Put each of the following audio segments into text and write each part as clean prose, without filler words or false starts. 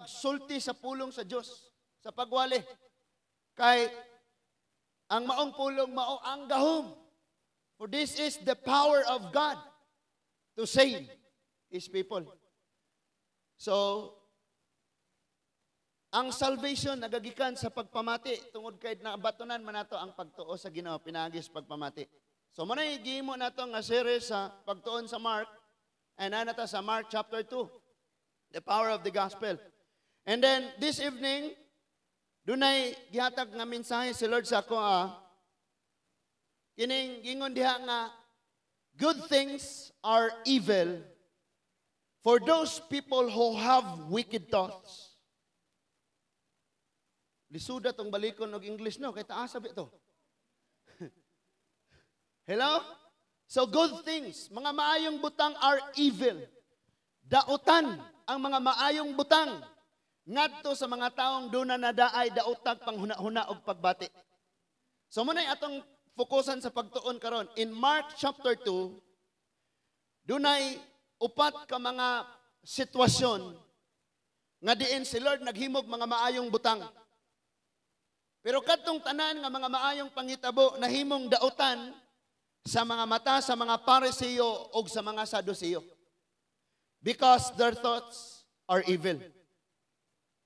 pagsulti sa pulong sa Dios, sa pagwali. Kay ang maong pulong mao ang gahom. For this is the power of God to save His people. So, ang salvation nagagikan sa pagpamati tungod kay nabatunan man nato ang pagtuo sa Ginoo pinaagi sa pagpamati. So mao na gihimo nato nga series sa pagtuon sa Mark and naa ta sa Mark chapter 2, the power of the gospel. And then this evening, dunay gihatag nga mensahe si Lord sa ako kining gingon diha nga good things are evil for those people who have wicked thoughts. Lisuda tong balikon og English, no, kay taasa bi to. Hello? So good things, mga maayong butang are evil. Dautan ang mga maayong butang ngadto sa mga taong duna na daay daotag panghuna-huna og pagbati. So mao atong fokusan sa pagtuon karon. In Mark chapter 2, dunay upat ka mga sitwasyon nga diin si Lord naghimog mga maayong butang. Pero kadtong tanan nga mga maayong panghitabo nahimong dautan sa mga mata sa mga Pariseo o sa mga Saduceo. Because their thoughts are evil.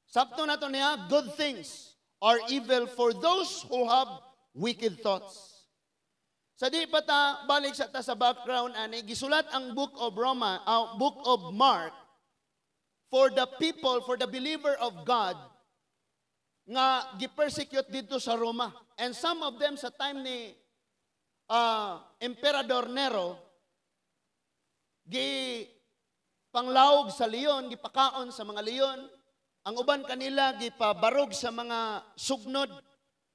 Sabto nato niya, good things are evil for those who have wicked thoughts. Sa di pa ta balik sa ta sa background ani, gisulat ang Book of Roma, Book of Mark for the people, for the believer of God nga gi-persecute dito sa Roma. And some of them sa time ni Emperador Nero, gi panglawog sa leon, gipakaon sa mga leon. Ang uban kanila gipabarog sa mga sugnod.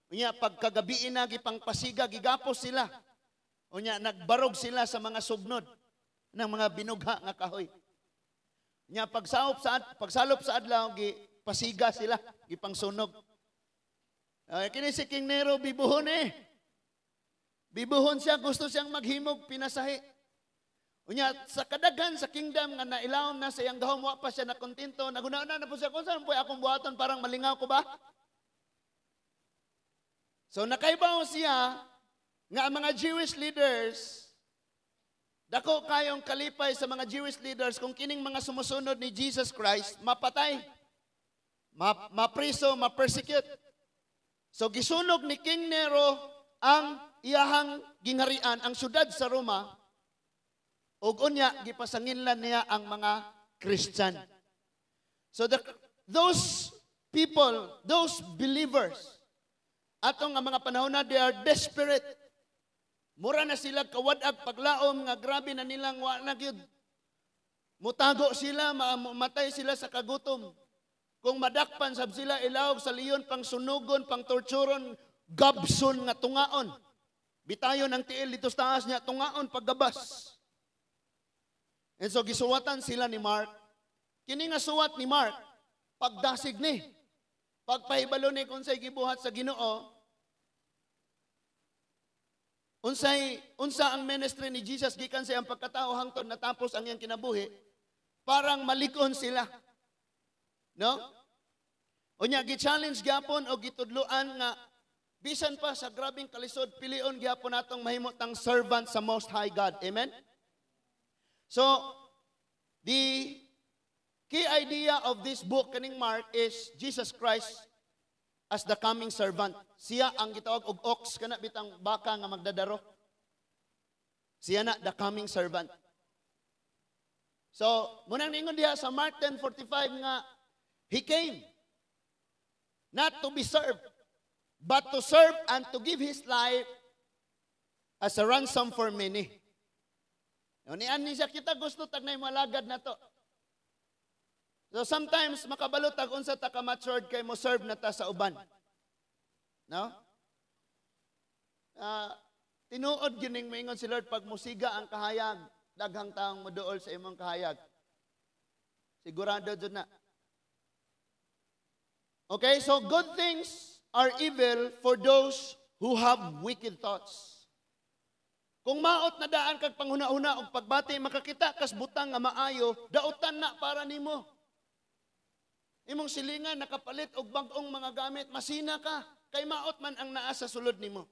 Unya pagkagabi na, gipangpasiga, gigapos sila. Unya nagbarog sila sa mga sugnod ng mga binugha nga kahoy. Unya pagsalop sa adlaw, gipasiga sila, gipangsunog. Ay, kini si King Nero, bibuhon eh. Bibuhon siya, gusto siyang maghimog pinasahi. Unya sa kadaghan sa kingdom nga nailawom na sa iyang gahom, wa pa siya nakontento. Naguna na po siya kung saan po akong buhaton, parang malingaw ko ba? So nakaibaw siya nga ang mga Jewish leaders, dako kayong kalipay sa mga Jewish leaders kung kining mga sumusunod ni Jesus Christ mapatay, mapriso, ma-persecute. So gisunog ni King Nero ang iyahang gingharian, ang syudad sa Roma, ug unya gipasanginlan niya ang mga Christian. So those people, those believers, atong nga mga panahon na, they are desperate. Mura na sila kawad-ag paglaom nga grabe na nilang wa na gyud. Mutago sila, matay sila sa kagutom. Kung madakpan sab sila, ilawog sa leon, pang sunugon, pang torturon, gabson nga tungaon. Bitayon ang tiil dito sa taas niya, tungaon paggabas. And so gisuwatan sila ni Mark. Kini nga suwat ni Mark, pagdasig ni. Pagpahibalo ni kung unsay gibuhat sa Ginoo, unsay unsa ang ministry ni Jesus gikan sa iyang pagkatao hangtod natapos ang iyang kinabuhi, parang malikon sila. No? Unya gi-challenge gyapon o gitudloan nga bisan pa sa grabeng kalisod, pilion gyapon natong mahimo tang servant sa Most High God. Amen? So, the key idea of this book kaning Mark is Jesus Christ as the coming servant. Siya ang gitawag og ox, kana bitang baka nga magdadaro. Siya na the coming servant. So, munang ningon diha sa Mark 10:45 nga he came not to be served, but to serve and to give his life as a ransom for many. Nian ni siya kita gusto tag nay malagad na to. So sometimes makabalo tag unsa ta ka matured kay mo serve na ta sa uban. No? Tinuod gining moingon si Lord, pag musiga ang kahayag, daghang taong moduol sa imong kahayag. Sigurado jud na. Okay, so good things are evil for those who have wicked thoughts. Kung maot na daan kag panghuna-huna og pagbati, makakita kas butang nga maayo, dautan na para nimo. Imong silingan nakapalit og bag-ong mga gamit, masina ka kay maot man ang naa sa sulod nimo.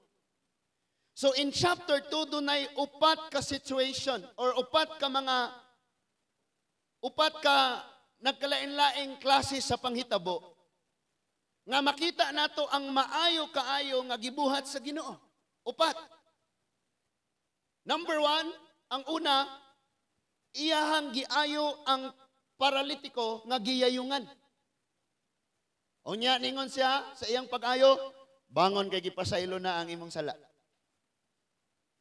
So in chapter 2, dunay upat ka situation or upat ka nagkalain-laing klase sa panghitabo nga makita nato ang maayo kaayo nga gibuhat sa Ginoo. Upat. Number 1, ang una, iyahang giayo ang paralitiko nga giyayungan. Unya ningon siya sa iyang pag-ayo, "Bangon kay gipasaylo na ang imong sala."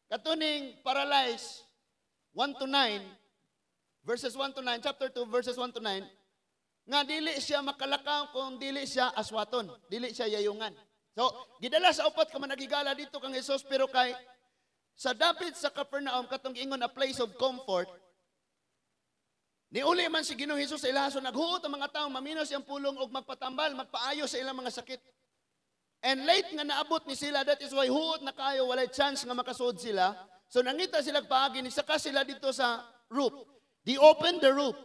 Katuning paralyzed, 1 to 9, verses 1 to 9, chapter 2, verses 1 to 9, nga dili siya makalakaw kung dili siya aswaton, dili siya yayungan. So, gidala sa upat ka managigala dito kang Jesus, pero kay sa dapit sa Capernaum, katong giingon a place of comfort, niuli man si Ginoong Hesus sa ilaha, so naghuot ang mga tao maminaw siyang pulong og magpatambal, magpaayo sa ilang mga sakit. And late nga naabot ni sila, that is why huot na kayo, walay chance nga makasuod sila. So nangita sila paagi, nisaka sila dito sa roof. They opened the roof.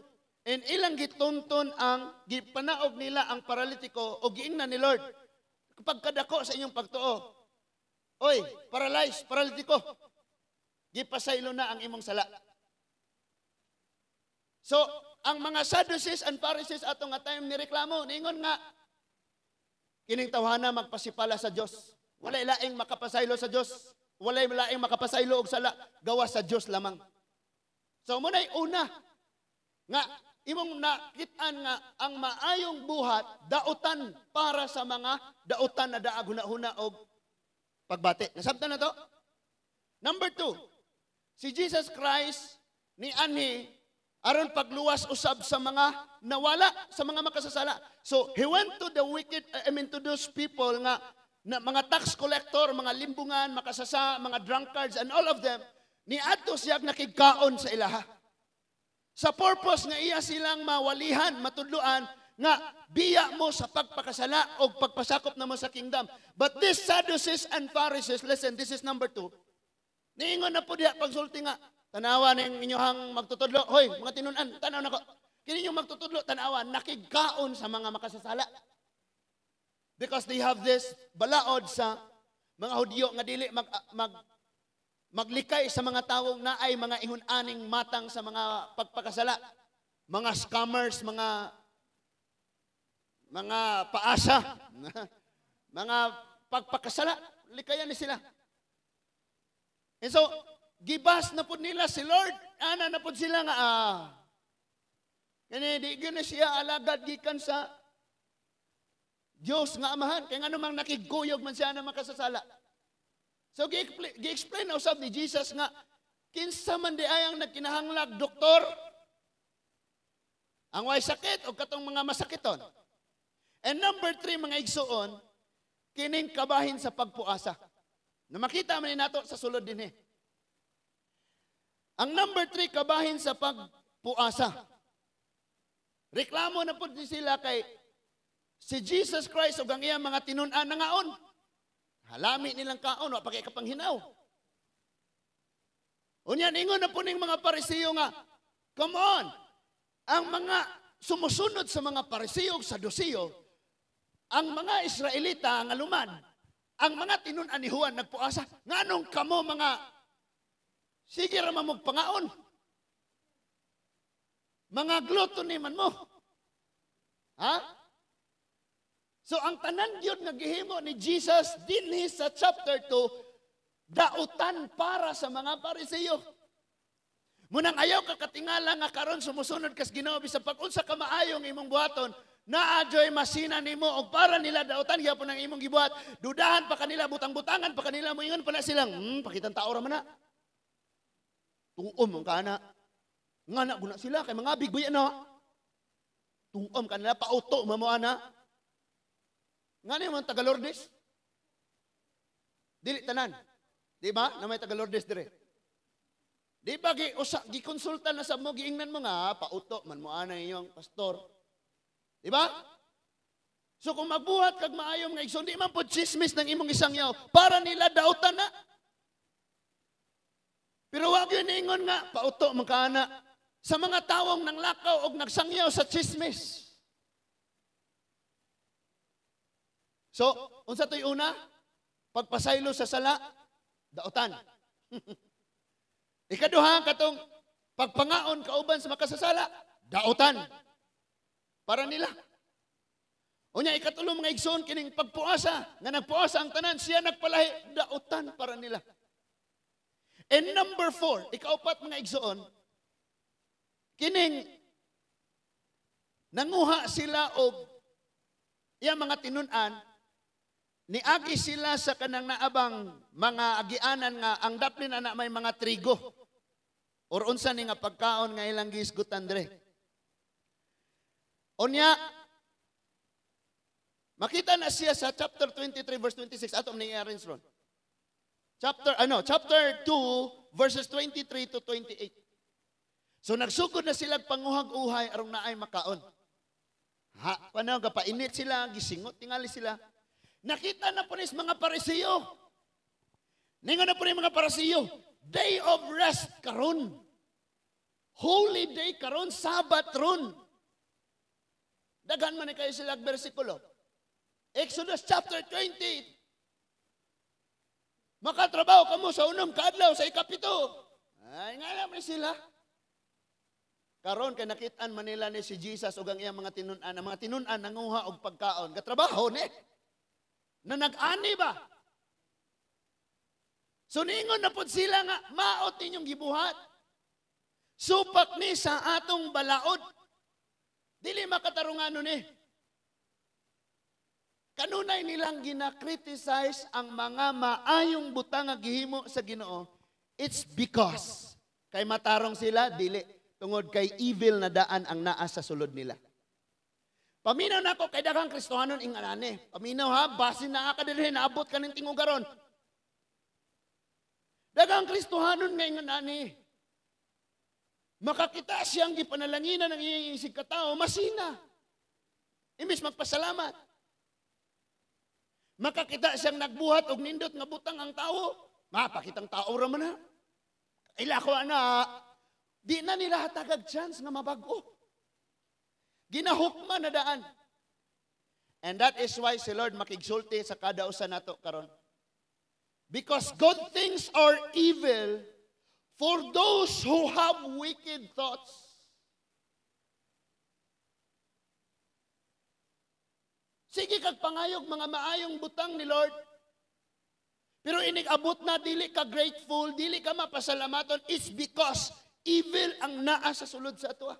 And ilang gitunton ang, gipanaog nila ang paralitiko o giingnan ni Lord, "Pagkadako sa inyong pagtuo. Oy, paralyzed, paralitiko. Gipasaylo na ang imong sala." So, ang mga Sadducees and Pharisees ato nga time ni reklamo, niingon nga, "Kining tawhana magpasipala sa Dios. Walay laing makapasaylo sa Dios. Walay laing makapasaylo og sala gawas sa Dios lamang." So mo una nga imong nakit-an nga ang maayong buhat dautan para sa mga dautan na daag huna-huna og pagbati. Nasabtan na to? Number 2, si Jesus Christ ni anhi aron pagluwas usab sa mga nawala, sa mga makasasala. So, he went to the wicked, I mean, to those people nga na mga tax collector, mga limbungan, makasasa, mga drunkards, and all of them, niadto siya nakigkaon sa ilaha. Sa purpose nga iya silang mawalihan, matudluan, nga biya mo sa pagpakasala o pagpasakop na mo sa kingdom. But these Sadducees and Pharisees, listen, this is number 2, niingon na po diha pagsulti nga, "Tanawa ning inyong magtutudlo. Hoy, mga tinunan, tanaw nako. Kini inyong magtutudlo, tanawa, nakigkaon sa mga makasasala." Because they have this balaod sa mga Hudyo nga dili mag, mag maglikay sa mga tawong naay mga ingon-aning matang sa mga pagpakasala. Mga scammers, mga paasa, mga pagpakasala, likayan ni sila. And so, gibas na pud nila si Lord. Ana na pud sila nga, kani di gyud na siya alagad gikan sa Dios nga Amahan. Kaya nga namang nakigkuyog man siya na makasasala. So, gi-explain na usab ni Jesus nga, kinsa man di ayang nagkinahanglag doktor, ang way sakit o katong mga masakiton? And number 3, mga igsuon, kining kabahin sa pagpuasa. Na makita man ni nato sa sulod din eh. Ang number 3, kabahin sa pagpuasa. Reklamo na po din sila kay si Jesus Christ ug ang iyang mga tinun-an nangaon. Halami nilang kaon, wa pa kay kapanghinaw. Unya ningon na po ning mga Parisiyo nga, come on, ang mga sumusunod sa mga Parisiyo ug Sadusiyo, ang mga Israelita nga lumad, ang mga tinun-an ni Juan nagpuasa, nganong kamo mga sige ra man mog pangaon? Mga gluttony man mo. Ha? So ang tanan gyud nga gihimo ni Jesus dinhi sa chapter 2, dautan para sa mga Parisiyo. Munang ayaw ka katingala nga karon sumusunod kas Ginoo, bisan pag unsa ka maayong imong buhaton, naa joy masina nimo og para nila dautan gyapon ang imong gibuhat. Dudahan pa kanila, butang-butangan pa kanila, moingon pa na silang, "Pakitang tao ra man na. Tuom ang kana. Nga na guna sila kay mga big na. Tuom kanila, pauto mamo ana." Nga ni mga taga-Lourdes? Dili tanan. Di ba? Na may taga-Lourdes dire. Di ba gi usa gikonsulta na sa mo, giingnan mo nga pauto man mo ana inyong pastor? Di ba? So kung magbuhat kag maayo, mga igsoon, di man po chismis ng imong isang yaw para nila dautan na. Pero wag yun ingon nga pauto man ka ana sa mga tawong nanglakaw og nagsangyaw sa chismis. So, unsa to'y una? Pagpasaylo sa sala, dautan. Ikaduha, katong pagpangaon kauban sa makasasala, dautan. Para nila. Unya ikatulo, mga igsoon, kining pagpuasa, nga nagpuasa ang tanan, siya nagpalahi, dautan para nila. And number four, ikaupat, mga igsoon, kining nanguha sila og iya mga tinun-an, niagi sila sa kanang naabang mga agianan nga ang daplin ana may mga trigo or unsa ni nga pagkaon nga ilang gihisgutan dre. Unya makita na siya sa chapter 23 verse 26, ato ni i-arrange ron. Chapter 2 verses 23 to 28. So nagsugod na sila panguhag uhay aron naay makaon. Ha, paano gapainit sila, gisingot tingali sila. Nakita na po ni mga Parisiyo. Ningon na po ni mga Parisiyo, day of rest karon. Holy day karon, Sabbath ron. Daghan man ni kayo sila bersikulo. Exodus chapter 20. Makatrabaho kamo sa unom kaadlaw, sa ikapito. Ay, nga naman sila. Karon kay nakitaan man nila ni si Jesus ug ang iyang mga tinun-an. Ang mga tinun-an nanguha og pagkaon. Gatrabaho ni. Na nag-ani ba? So niingon na pud sila nga maot ninyong gibuhat. Supak ni sa atong balaod. Dili makatarunganon ni. Kanunay nilang gina-criticize ang mga maayong butang nga gihimo sa Ginoo. It's because kay matarong sila, dili, tungod kay evil na daan ang naa sa sulod nila. Paminaw nako kay daghang Kristohanon inganani. Paminaw ha, basin naa ka diri, naabot ka ning tingog karon. Daghang Kristohanon nga inganani. Makakita siyang gipanalanginan ng iyang isig katao, masina. Imbis magpasalamat. Makakita siyang nagbuhat og nindot nga butang ang tao. Mapakitang tao ra man ha. Ila ko ana, di na nila hatagag chance nga mabag-o. Ginahukma na daan. And that is why si Lord makigsulti sa kada usa nato karon. Because good things are evil for those who have wicked thoughts. Sige kag pangayog mga maayong butang ni Lord. Pero inig abot na dili ka grateful, dili ka mapasalamaton, it's because evil ang naa sa sulod sa atoa.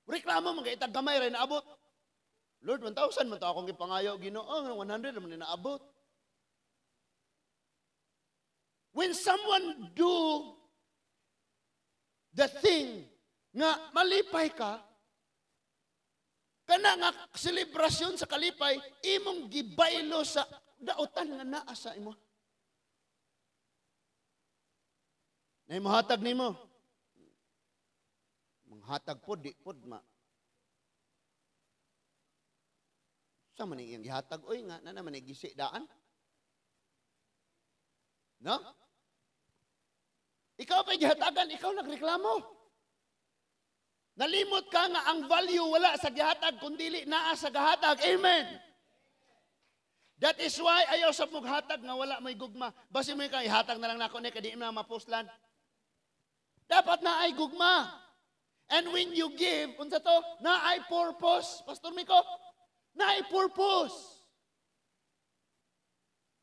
Reklamo man kay itag gamay ra naabot. Lord, 1,000 man to akong gipangayo, Ginoo, 100 man ni naabot. When someone do the thing nga malipay ka, kana nga selebrasyon sa kalipay, imong gibaylo sa dautan nga naa sa imo. Nay mohatag nimo. Manghatag pod, di pod ma. Sa man iyang gihatag oy nga na naman gisi daan. No? Ikaw pa gihatagan, ikaw nagreklamo. Nalimot ka nga ang value wala sa gihatag kundili naa sa gahatag. Amen. That is why ayaw sa mughatag nga wala may gugma. Basi mo ka ihatag na lang nako ni kay di na mapuslan. Dapat na ay gugma. And when you give, unsa to? Na ay purpose. Pastor Miko, na ay purpose.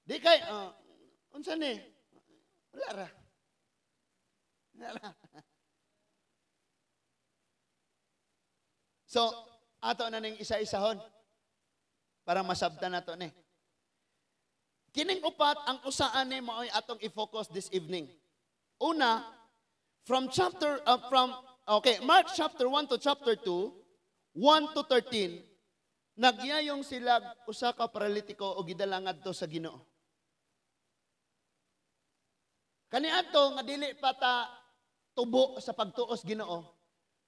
Di kay unsa ni? Wala ra. Wala ra. So, ato na ning isa-isahon para masabtan nato ni. Kining upat ang usaan ni maoy atong i-focus this evening. Una, from chapter Mark chapter 1 to chapter 2, 1 to 13, nagyayong sila usa ka paralitiko o gidala ngadto sa Ginoo. Kaniadto nga dili pa ta tubo sa pagtuos Ginoo,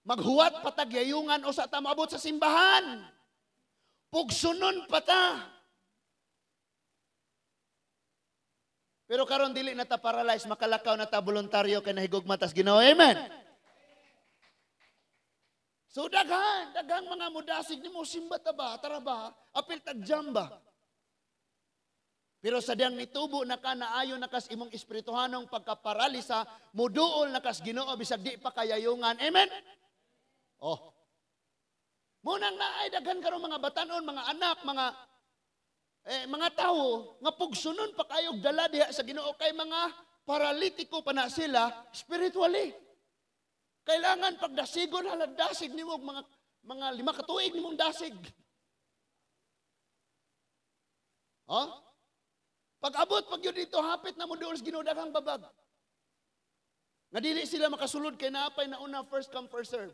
maghuwat pa tag yayungan usa ta moabot sa simbahan. Pugsunon pa ta. Pero karon dili na ta paralyzed, makalakaw na ta voluntaryo kay nahigugma tas Ginoo. Amen. So daghan, daghang mga mudasig nimo, simba ta ba, tara ba, apil tag jam ba. Pero sa diyang nitubo na ka, naayo na kas imong espirituhanong pagkaparalisa, muduol na kas Ginoo bisag di pa kayayungan. Amen? Oh. Munang naay daghan karon mga batanon, mga anak, mga tawo nga pugsunon pa kayog dala diha sa Ginoo kay mga paralitiko pa na sila spiritually. Kailangan pagdasigon, hala, dasig nimo mga 5 ka tuig nimong dasig. Huh? Pag abot pag yun dito, hapit na mo doon sa Ginoo, daghang babag. Nga dili sila makasulod kay naapay na una, first come, first serve.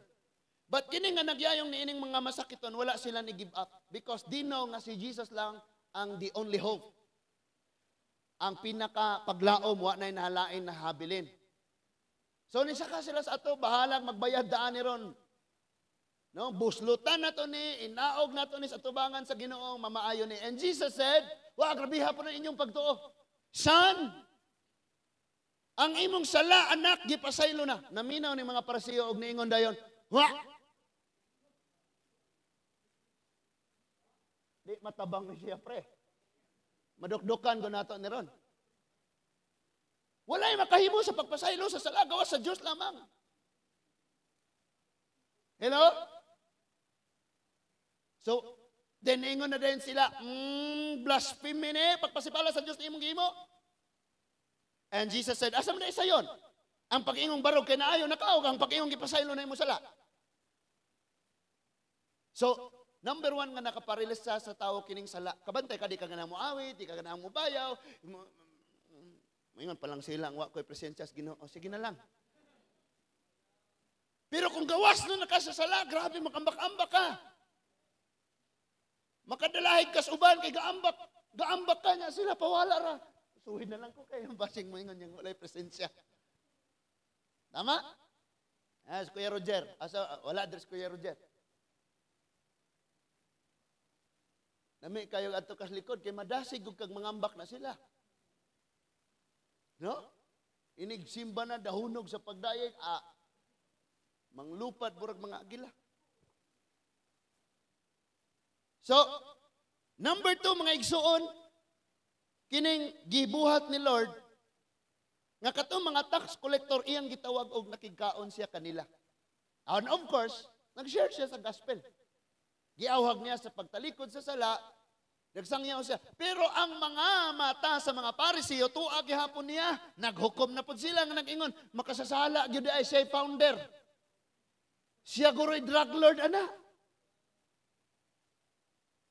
But kini nga nagyayong niining mga masakiton, wala sila ni give up because they know nga si Jesus lang ang the only hope. Ang pinaka paglaom, wa nay nahalain na habilin. So nisaka sila sa ato, bahalag magbayad daan ni ron. No, buslutan na to ni, inaog na to ni sa tubangan sa Ginoo, mamaayo ni. And Jesus said, "Wa grabiha po ng inyong pagtuo. Son, ang imong sala, anak, gipasaylo na." Naminaw ni mga Parisiyo og niingon dayon, "Wa! Di matabang ni siya, pre. Madukdukan ko nato ni ron. Walay makahimo sa pagpasaylo sa sala, gawas sa Diyos lamang. Hello? So, then ingon na din sila, "Blasphemy ni, pagpasipala sa Diyos ni imong gihimo." And Jesus said, "Asa man na isa yon? Ang pag-ingong barog kay naayo na ka, ang pag-ingong gipasaylo na imo sala?" So, number one nga nakaparilis sa tao kining sala. Kabantay ka, di ka ganang mo awit, di ka ganang mo bayaw. Maingon pa lang sila, wa ko'y presensya sa Ginoo. Sige na lang. Pero kung gawas na nakasasala, grabe, makambak-ambak ka. Makadalahig kas uban kay gaambak, gaambak ka niya sila pawala ra. Suhid na lang ko kay basing mo ingon niyang walay presensya. Tama? Ah, si Kuya Roger. Asa wala diri si Kuya Roger. Nami kayo adto kas likod kay madasig ug kag mangambak na sila. No? Inig simba na dahunog sa pagdayeg, ah, manglupad burag mga agila. So, number two, mga igsuon, kining gibuhat ni Lord, nga katong mga tax collector iyang gitawag og nakigkaon siya kanila. And of course, nag-share siya sa gospel. Giawhag niya sa pagtalikod sa sala, nagsangyaw siya. Pero ang mga mata sa mga Parisiyo, tuwa gihapon niya, naghukom na pud sila nga nag-ingon, "Makasasala gyud ay siya founder. Siya guro'y drug lord ana.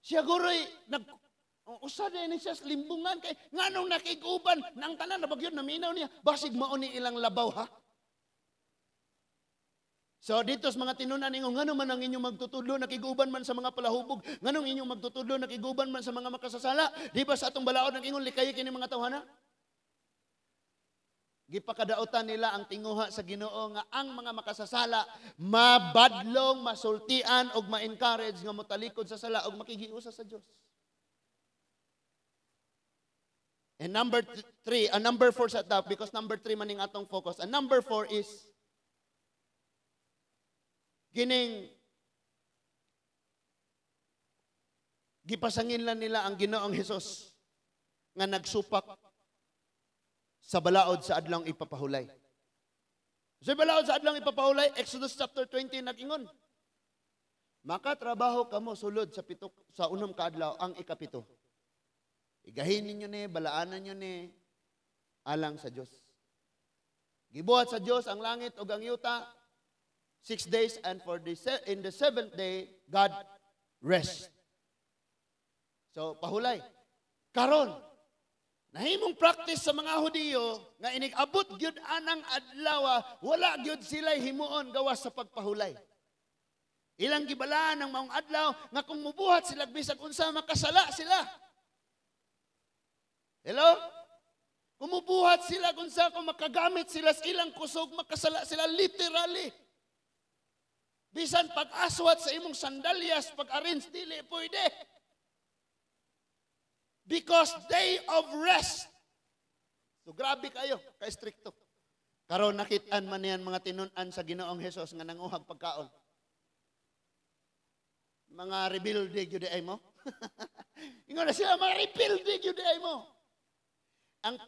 Siya guro'y nag usa din siya sa limbungan kay nganong nakig-uban nang tanan na bagyon naminaw niya basig mao ni ilang labaw ha." So dito sa mga tinunan ninyo, ngano man ang inyong magtutudlo nakig-uban man sa mga palahubog, nganong inyong magtutudlo nakig-uban man sa mga makasasala? Di ba sa atong balaod nag-ingon likay kini mga tawhana? Gipakadautan nila ang tinguha sa Ginoo nga ang mga makasasala mabadlong, masultian og ma-encourage nga motalikod sa sala og makigiusa sa Dios. And number three, and number four sa top, because number three maning atong focus. And number four is kining gipasangin lang nila ang Ginoong Hesus nga nagsupak sa balaod sa adlong ipapahulay. Sa balaod sa adlong ipapahulay, Exodus chapter 20 nag-ingon, "Makatrabaho kamo sulod sa pito, sa 6 ka adlaw, ang 7. Igahin ninyo ni, balaanan ninyo ni, alang sa Dios. Gibuhat sa Dios ang langit ug ang yuta 6 days, and for the in the seventh day God rest." So pahulay. Karon, nahimong practice sa mga Hudiyo nga inig-abot gyud anang adlaw, wala gyud sila himuon gawas sa pagpahulay. Ilang gibalaan ang maong adlaw nga kung mubuhat sila bisag unsa makasala sila. Hello? Kung mubuhat sila kung sa kung makagamit sila sa ilang kusog, makasala sila literally. Bisan pag-aswat sa imong sandalyas, pag-arrange, dili pwede. Because day of rest. So grabe kayo, ka-stricto. Karon nakitaan man niyan mga tinun-an sa Ginoong Hesus nga nanguhag pagkaon. Mga rebelde gyud ay mo. Ingon na sila, mga rebelde gyud ay mo. Ang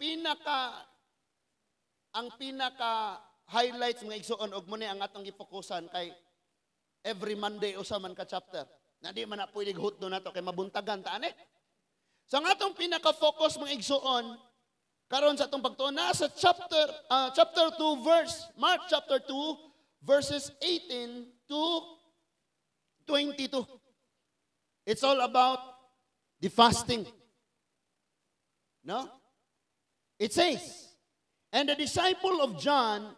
pinaka highlights, mga igsuon, og mo ni ang atong gifokusan kay every Monday usa man ka chapter. Na di man na pwede hutdo nato kay mabuntagan ta ani. So ang atong pinaka-focus, mga igsuon, karon sa atong pagtuon na sa chapter 2 verse Mark chapter 2 verses 18 to 22. It's all about the fasting. No? It says, "And the disciple of John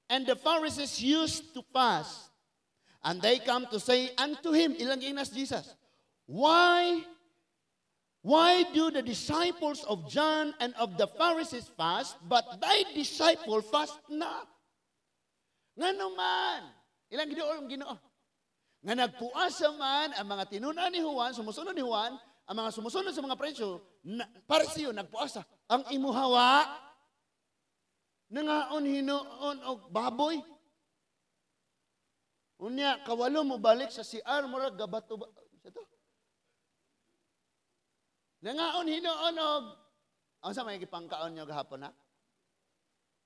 and the Pharisees used to fast. And they come to say unto him," ilang giingnan si Jesus, Why do the disciples of John and of the Pharisees fast, but thy disciple fast not?" Ngano man, ilang giduol ang Ginoo? Nga nagpuasa man ang mga tinunan ni Juan, sumusunod ni Juan, ang mga sumusunod sa mga presyo, na, Pariseo, nagpuasa. Ang imuha wa, nangaon hinuon og baboy. Unya, kawalo mo balik sa CR, murag gabato ba? Sa to? Nangaon hinuon og ang sa may gipangkaon nyo gahapon, ha?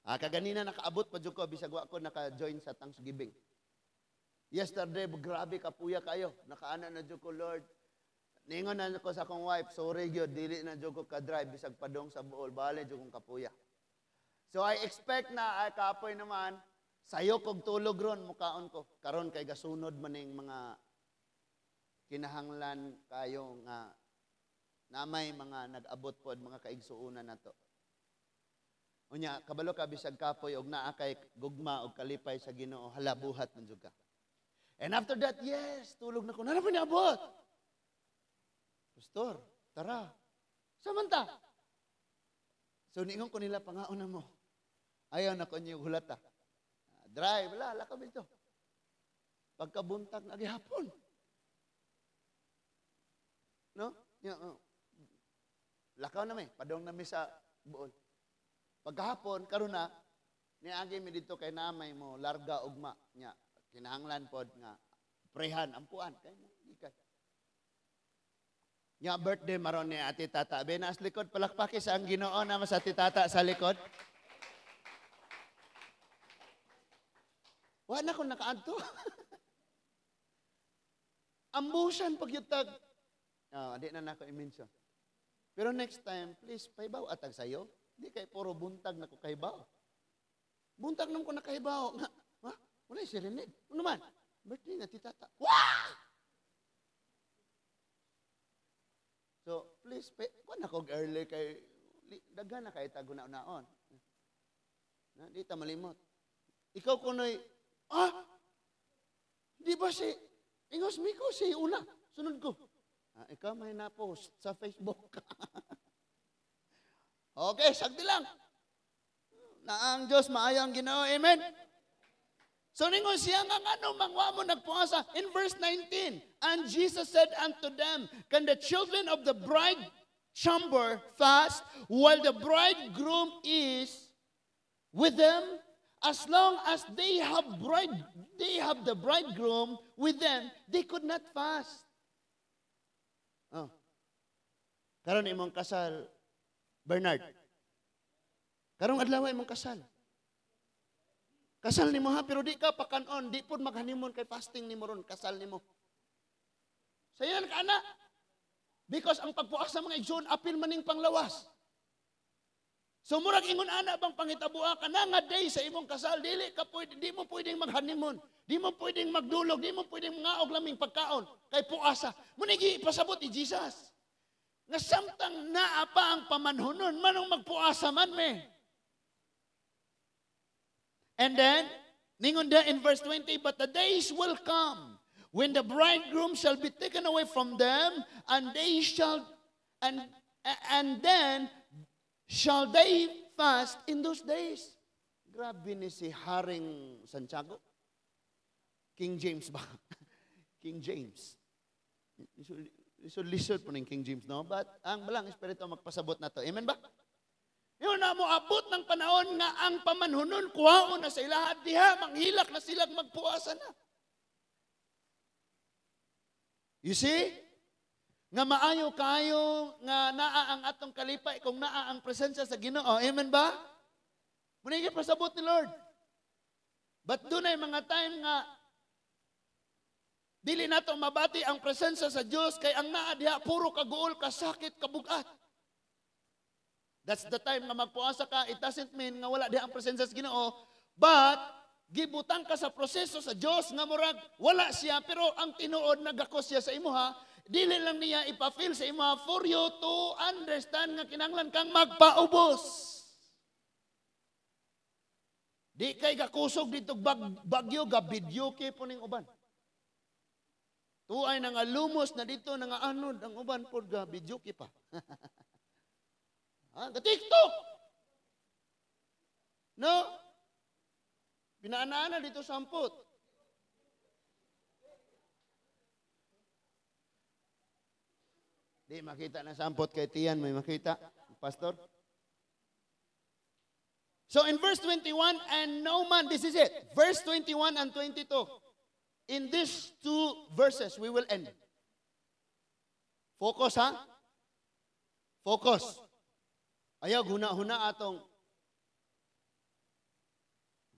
Ah, kaganina nakaabot pa jud ko bisag wa ko naka-join sa Thanksgiving. Yesterday, grabe kapuya kayo. Nakaana na jud ko, "Lord." Ningon na ko sa akong wife, "Sorry gyud, dili na jud ko ka-drive bisag padong sa Bool, bale jud kong kapuya." So I expect na ay kapoy naman, sayo kog tulog ron, mukaon ko. Karon kay gasunod man ning mga kinahanglan kayo nga namay mga nag-abot pod mga kaigsuonan nato. Unya, kabalo ka bisag kapoy og naa kay gugma og kalipay sa Ginoo, hala, buhat man jud ka. And after that, yes, tulog na ko. Naa pa niabot. "Pastor, tara." Samanta. So ningon ko nila, "Pangaon na mo. Ayaw na ko niyo hulata. Drive, wala, lakaw dito." Pagkabuntag na gihapon. No? Ya, oh. Lakaw na mi, padong na mi sa Bool. Pagkahapon, karon na, niagi mi dito kay namay mo larga ugma nya. Kinahanglan pod nga prehan ampuan kay mo gikan. Nya birthday maron ni Ate Tata. Be naas likod, palakpaki sa ang Ginoo na mas Ate Tata sa likod. Wa na ko nakaadto. Ambusan pag yutag. Oh, di na nako i-mention. Pero next time, please, pahibaw atag sayo. Di kay puro buntag na ko kahibaw. Buntag nang ko nakahibaw. Nga, ha? Wala si Rened. Ano man? Birthday na titata. Wah! So, please, kuan ako early kay daghan na kay tago na naon. Na, di ta malimot. Ikaw kunoy, ah, di ba si, ingos mi ko si una, sunod ko. Ah, ikaw may na-post sa Facebook. Okay, sagdi lang. Na ang Diyos, maayo ang Ginoo. Amen? So ningon siya nga ngano mangwa mo nagpuasa. In verse 19, "And Jesus said unto them, Can the children of the bride chamber fast while the bridegroom is with them? As long as they have the bridegroom with them, they could not fast." Oh. Karon imong kasal, Bernard. Karong adlaw imong kasal. Kasal nimo ha, pero di ka pakanon, di pud mag-honeymoon kay fasting nimo ron, kasal nimo. Sayan ka na. Because ang pagpuas sa mga igsoon, apil maning panglawas. So murag ingon ana bang pangitaboa ka na nga day sa imong kasal, dili ka pwede, di mo pwedeng mag-honeymoon, di mo pwedeng magdulog, di mo pwedeng mangaog laming pagkaon kay puasa. Mo ni ipasabot ni Jesus. Nga samtang naa pa ang pamanhunon, manong magpuasa man me. And then, ningon da in verse 20, "But the days will come when the bridegroom shall be taken away from them, and then shall they fast in those days." Grabe ni si Haring Santiago. King James ba? King James. Lisod-lisod po ng King James, no? But ang balang Espiritu magpasabot na to. Amen ba? Yun na mo abot ng panahon nga ang pamanhunon, kuhaon na sa ilaha, diha, manghilak na sila, magpuasa na. You see? Nga maayo kayo nga naa ang atong kalipay kung naa ang presensya sa Ginoo. Amen ba? Muna pasabot ni Lord. But dunay mga time nga dili nato mabati ang presensya sa Dios kay ang naa diha puro kaguol, kasakit, kabugat. That's the time nga magpuasa ka. It doesn't mean nga wala diha ang presensya sa Ginoo, but gibutang ka sa proseso sa Dios nga murag wala siya, pero ang tinuod nagakos siya sa imuha. Dili lang niya ipa-feel sa imuha for you to understand nga kinahanglan kang magpaubos. Di kay gakusog dito bagyo, gabidyo kay po ning uban. Tuay na nga lumos na dito, na nga anod, ang uban po ga video pa. Ha? Ga TikTok! No? Pinaanaan na dito sampot. Di makita na sampot kay Tian, may makita, Pastor. So in verse 21, and no man, this is it, verse 21 and 22. In these two verses, we will end. Focus, ha? Focus. Ayaw, huna-huna atong.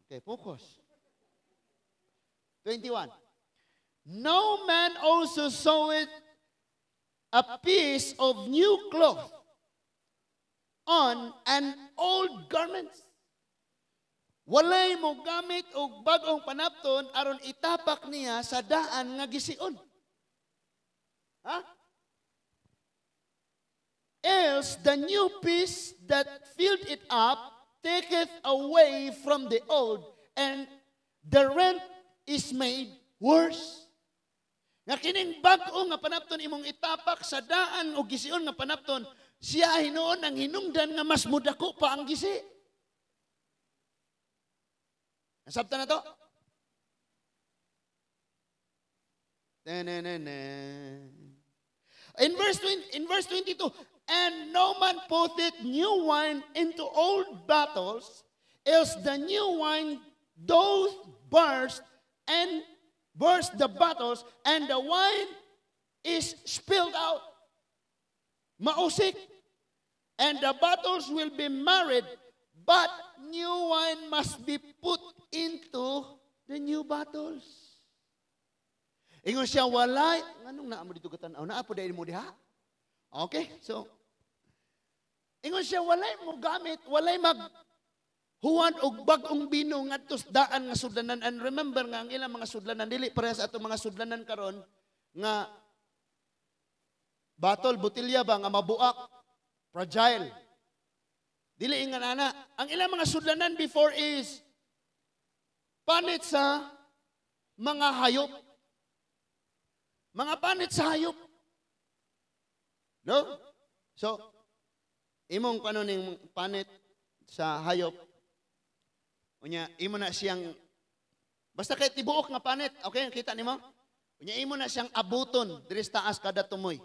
Okay, focus. 21. No man also seweth a piece of new cloth on an old garment. Walay mo gamit og bag-ong panapton aron itapak niya sa daan nga gision. Ha? Else the new piece that filled it up taketh away from the old, and the rent is made worse. Nga kining bag-o nga panapton imong itapak sa daan o gision nga panapton, siya hinuon ang hinungdan nga mas mudako pa ang gisi. Nasabtan na to? In verse 22, and no man putteth new wine into old bottles, else the new wine doth burst and burst the bottles, and the wine is spilled out. Mausik. And the bottles will be married, but new wine must be put into the new bottles. Ingon siya, walay. Nganong naa mo dito katanaw? Naa po dahil mo diha? Okay, so, ingon siya, walay mo gamit, walay mag huwan og bag-ong bino ngadto sa daan nga sudlanan. And remember nga ang ilang mga sudlanan dili parehas atong mga sudlanan karon nga batol, botelya ba nga mabuak, fragile. Dili ingan ana. Ang ilang mga sudlanan before is panit sa mga hayop. Mga panit sa hayop. No? So, imong kano ning panit sa hayop, unya, imo na siyang, basta kay tibuok nga panit, okay, kita nimo? Unya, imo na siyang abuton, diri sa taas kada tumoy.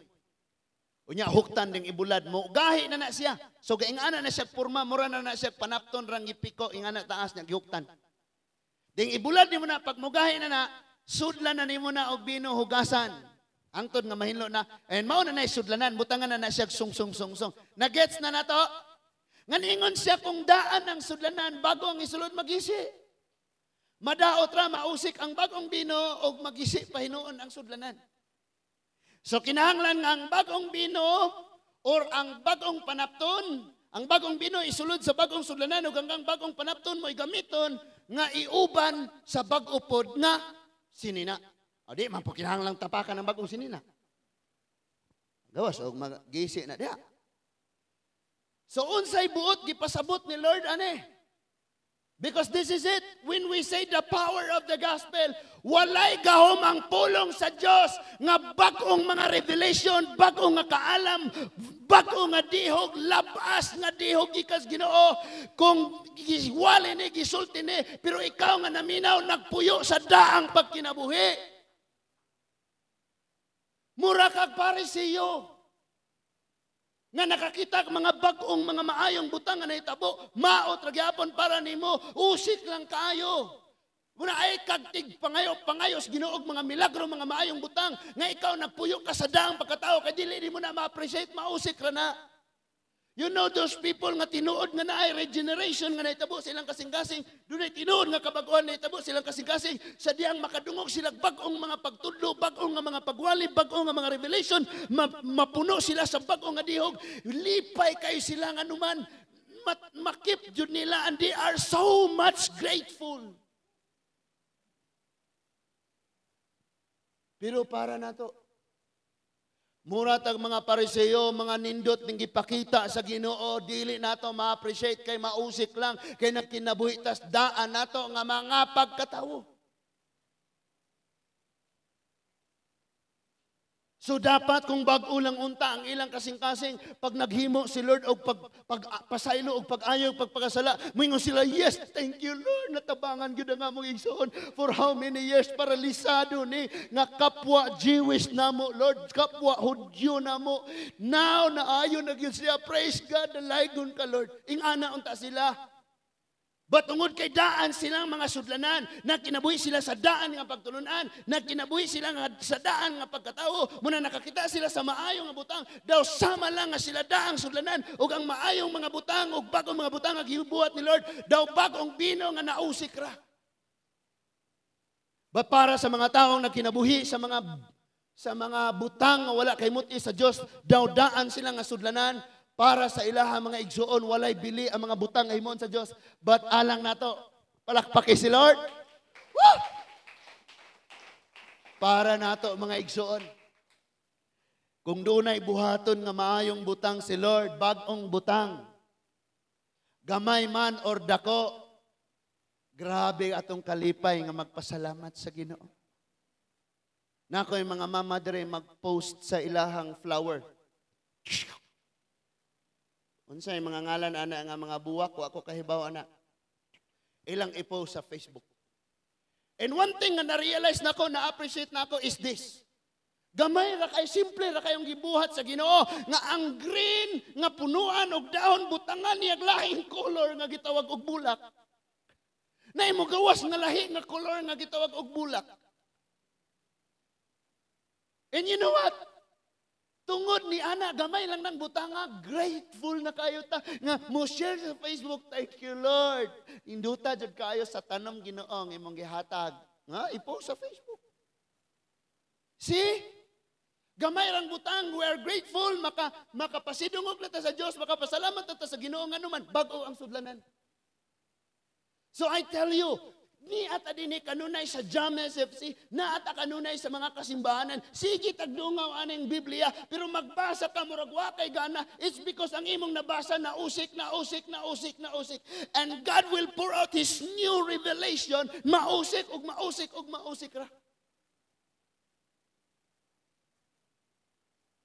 Unya, huktan ding ibulad mo, gahi na na siya. So, gaingana na siya purma, mura na na siya panapton, rang ipiko, ingana taas niya, gihuktan. Ding ibulad nimo na, pag mugahi na na, sudlan na nimo na og bino hugasan. Angtod nga mahinlo na, and mao na na sudlanan, butangan na na siya sung sung sung sung. Nagets na na to? Nganingon siya kung daan ang sudlanan bago ang isulod magisi. Madaot ra mausik ang bagong bino og magisi pa hinuon ang sudlanan. So kinahanglan nga ang bagong bino or ang bagong panapton, ang bagong bino isulod sa bagong sudlanan ug hanggang bagong panapton mo gamiton nga iuban sa bag-o pod nga sinina. O di man po kinahanglan tapakan ang bagong sinina. Gawas og magisi na diha. So unsay buot gipasabot ni Lord ane? Because this is it. When we say the power of the gospel, walay gahom ang pulong sa Dios nga bag-ong mga revelation, bag-ong nga kaalam, bag-ong nga dihog, labas nga dihog gikas Ginoo. Kung giwali ni, gisulti ni, pero ikaw nga naminaw, nagpuyo sa daang pagkinabuhi. Mura kag Parisiyo nga nakakita ang mga bag-ong mga maayong butang nga nahitabo, maot ra gyapon para nimo, usik lang kaayo. Muna ay kagtig pangayo, pangayos Ginoo og mga milagro, mga maayong butang nga ikaw nagpuyo ka sa daang pagkatao kay dili nimo na ma-appreciate, mausik ra na. You know those people nga tinuod nga naay regeneration nga nahitabo silang kasing-kasing, dunay tinuod nga kabag-ohan nahitabo silang kasing-kasing, sa diyang makadungog sila bag-ong mga pagtudlo, bag-ong nga mga pagwali, bag-ong nga mga revelation, mapuno sila sa bag-ong nga dihog, lipay kayo sila nga anuman, makip jud nila, and they are so much grateful. Pero para nato, mura tag mga Pariseo, mga nindot ning gipakita sa Ginoo, dili nato ma-appreciate kay mausik lang, kay nagkinabuhi tas daan nato nga mga pagkatawo. So dapat kung bag-o lang unta ang ilang kasing-kasing, pag naghimo si Lord og pagpasaylo og pag-ayo pagpakasala, moingon sila, yes, thank you Lord, natabangan gyud ang among igsoon for how many years paralisado ni nga kapwa Jewish namo Lord, kapwa Hudyo namo. Now naayo na gyud siya, praise God, dalaygon ka Lord. Ingana unta sila. But tungod kay daan silang mga sudlanan, nagkinabuhi sila sa daan nga pagtulunan, nagkinabuhi sila nga sa daan nga pagkatao, muna nakakita sila sa maayong nga butang, daw sama lang nga sila daang sudlanan, ug ang maayong mga butang, ug bagong mga butang nga gibuhat ni Lord, daw bagong bino nga nausik ra. But para sa mga taong nagkinabuhi sa mga butang nga wala kay muti sa Dios, daw daan sila nga sudlanan. Para sa ilaha mga igsuon, walay bili ang mga butang nga himuon sa Dios. But alang nato, palakpaki si Lord. Woo! Para nato mga igsuon, kung dunay buhaton nga maayong butang si Lord, bag-ong butang, gamay man or dako, grabe atong kalipay nga magpasalamat sa Ginoo. Nakoy mga mama dere mag-post sa ilahang flower. Unsay mga ngalan ana nga mga buwak, wa ko kahibaw ana. Ilang i-post sa Facebook. And one thing nga na-realize nako, na-appreciate nako is this. Gamay ra kay, simple ra kayong gibuhat sa Ginoo nga ang green nga punuan og dahon butangan niya lahing color nga gitawag og bulak. Na imo gawas nga lahi nga color nga gitawag og bulak. And you know what? Tungod ni ana, gamay lang ng butanga, grateful na kayo ta. Nga, mo share sa Facebook, thank you Lord. Induta jud kayo sa tanom Ginoong imong gihatag. Nga, i-post sa Facebook. See? Gamay rang butang, we are grateful, makapasidungog na ta sa Dios, makapasalamat na ta sa Ginoo nganuman, bag-o ang sudlanan. So I tell you, ni ata dinhi kanunay sa Jam SFC, na ata kanunay sa mga kasimbahanan. Sige tagdungaw aning Biblia, pero magbasa ka murag wa kay gana. It's because ang imong nabasa na usik, na usik, na usik, na usik. And God will pour out His new revelation, mausik ug mausik ug mausik ra.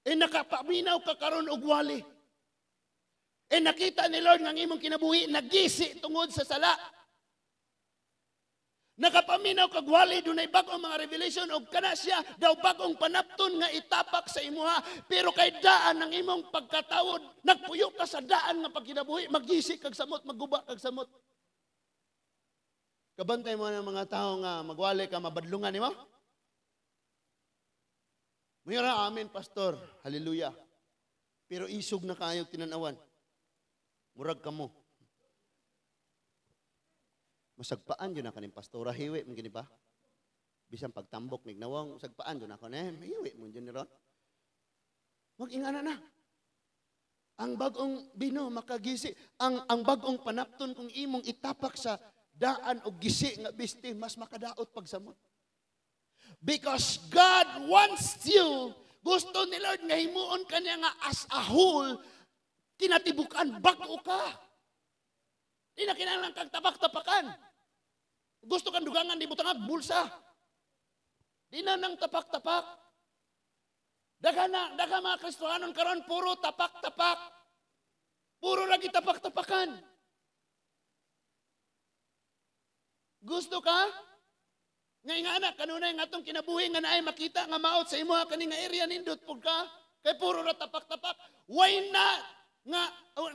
E nakapaminaw ka karon og wali. E nakita ni Lord nga ang imong kinabuhi nagisi tungod sa sala. Nakapaminaw kag wali, dunay bag-ong mga revelation og kana siya daw bag-ong panapton nga itapak sa imuha, pero kay daan ang imong pagkatawod, nagpuyo ka sa daan nga pagkinabuhi, magisi kag samot, magguba kag samot. Kabantay mo ng mga tao nga magwali ka, mabadlungan nimo. Mayora, amen pastor, hallelujah. Pero isog na kayo tinanawan. Murag kamo. Masagpaan yun na kaning pastora, hiwi mo gini ba? Bisan pagtambok nignawang, sagpaan yun ako na, hiwi mo yun ni Ron. Mag-ingana na. Ang bagong bino, makagisi. Ang bagong panapton kung imong itapak sa daan o gisi nga bisti, mas makadaot pagsamot. Because God wants you, gusto ni Lord nga himuon ka niya nga as a whole, kinatibukan, bag-o ka. Di na kinahanglan kang tapak-tapakan. Gusto kang dugangan, di butangag, bulsa. Di na nang tapak-tapak. Daghan mga Kristohanon karon puro tapak-tapak. Puro lagi tapak-tapakan. Gusto ka? Nga nga anak, kanunay nga atong kinabuhi nga naay makita nga maot sa imuha kani nga area nindot pud ka. Kay puro ra tapak-tapak. Why not? Nga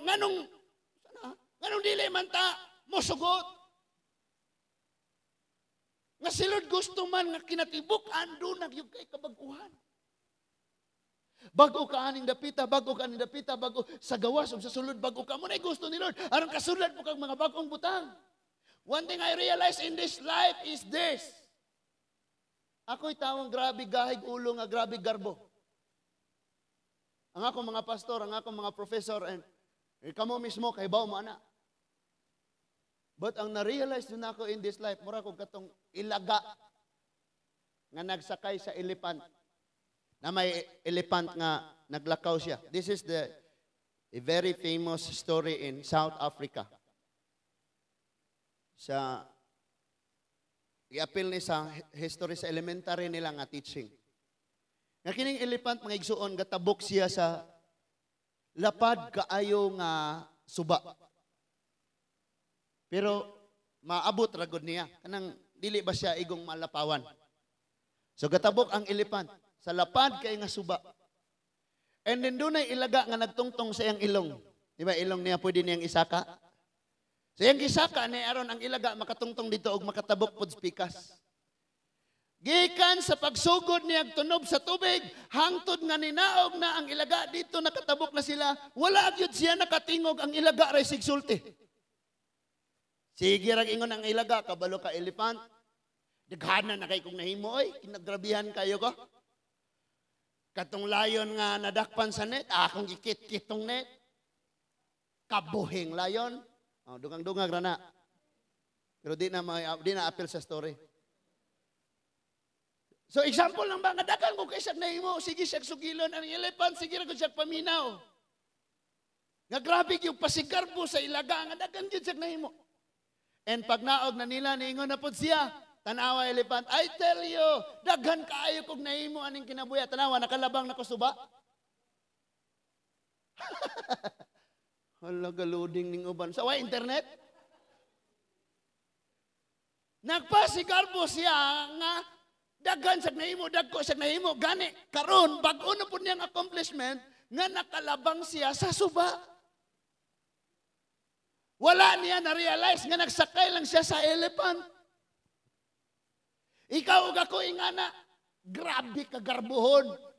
nganong dili man ta mosugot? Nga si Lord gusto man nga kinatibuk-an duna gyud kay kabag-uhan. Bag-o ka aning dapita, bag-o ka aning dapita, bag-o sa gawas ug sa sulod, bag-o ka. Mao na gusto ni Lord. Aron kasulad mo kag mga bag-ong butang. One thing I realize in this life is this. Ako'y tawong grabe gahig ulo nga grabe garbo. Ang akong mga pastor, ang akong mga professor, and kamo mismo, kahibaw mo ana. But ang na-realize din ako in this life, mura kog katong ilaga nga nagsakay sa elephant. Na may elephant nga naglakaw siya. This is the a very famous story in South Africa. Sa i-appeal ni sa history sa elementary nila nga teaching. Nga kining elephant, mga igsuon, gatabok siya sa lapad kaayo nga suba. Pero maabot ra gud niya. Kanang dili ba siya igong malapawan. So gatabok ang elephant sa lapad kay nga suba. And then dunay ilaga nga nagtungtong sa iyang ilong. Di ba ilong niya pwede niyang isaka? Sa iyang gisaka ni aron ang ilaga makatungtong dito og makatabok pod sa pikas. Gikan sa pagsugod niya tunob sa tubig, hangtod nga ninaog na ang ilaga dito, nakatabok na sila, wala gyud siya nakatingog, ang ilaga ray sigsulti. Sige rag ingon ang ilaga, "Kabalo ka, elephant. Daghana na kay kong nahimo oy, kinagrabihan kayo ko. Katong lion nga nadakpan sa net, akong gikit-kitong net. Kabuhing lion." Oh, dugang-dungag ra na. Pero di na appeal sa story. So example lang ba nga daghan ko kay siya nahimo, sige siya sugilon ang elephant, sige ra gud siya paminaw. Nga grabe yung pasigarbo sa ilaga nga daghan gyud siya nahimo. And pag naog na nila, niingon na pod siya, "Tanawa, elephant, I tell you, daghan kaayo kog nahimo aning kinabuhi. Tanawa, nakalabang na ko suba." Hala, galuding ning uban. Sa way internet? Nagpasigarbo siya nga daghan sa nahimo, dagko sa nahimo. Gani, karon bag-o na po niyang accomplishment nga nakalabang siya sa suba. Wala niya na-realize nga nagsakay lang siya sa elephant. Ikaw ug ako ingana, grabe ka garbuhon.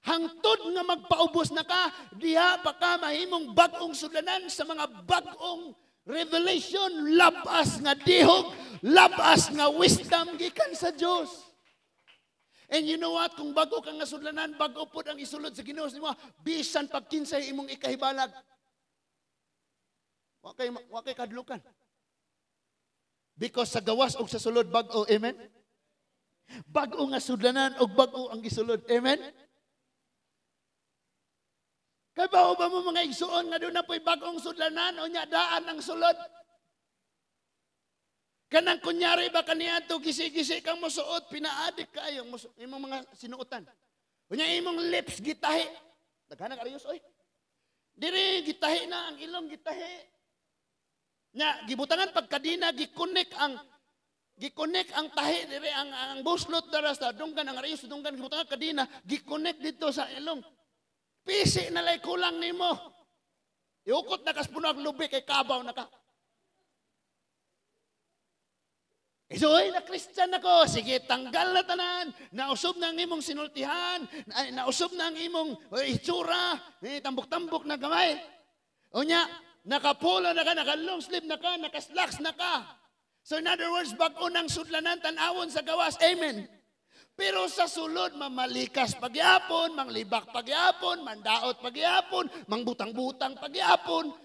Hangtod nga magpaubos na ka, diha pa ka mahimong bag-ong sudlanan sa mga bag-ong revelation, labas nga dihog, labas nga wisdom gikan sa Dios. And you know what? Kung bago ka nga sudlanan, bago pod ang isulod sa Ginoo nimo, bisan pag kinsay imong ikahibalag. Wa kay kadlukan. Because sa gawas og sa sulod bag-o, amen? Bag-o nga sudlanan og bag-o ang gisulod, amen? Kay ba ba mo, mga igsuon, nga doon na po'y bag-ong sudlanan o nya daan ang sulod? Kanang kunyari ba kaniadto gisi-gisi kang mosuot, pinaadik kayo imong mga sinuotan. Unya imong lips gitahi. Daghan ariyos oy. Diri gitahi na ang ilong, gitahi. Nya gibutangan pagkadina, gi-connect ang tahi diri, ang buslot dara sa dunggan, ang ariyos dunggan, gibutangan kadina, gi-connect dito sa ilong. Pisi na lay kulang nimo. Iukot na kas puno ang lubi kay kabaw na ka. So, ay, na Christian ako. Sige, tanggal na tanan. Nausob na ang imong sinultihan. Nausob na ang imong itsura. Eh, tambok-tambok na gamay. O nya, nakapolo na ka, naka-long sleeve na ka, naka-slacks na ka. So in other words, bag-o ng sudlanan, tanawon sa gawas. Amen. Pero sa sulod, mamalikas pagyapon, manglibak pagyapon, mandaot pagyapon, mangbutang-butang pagyapon,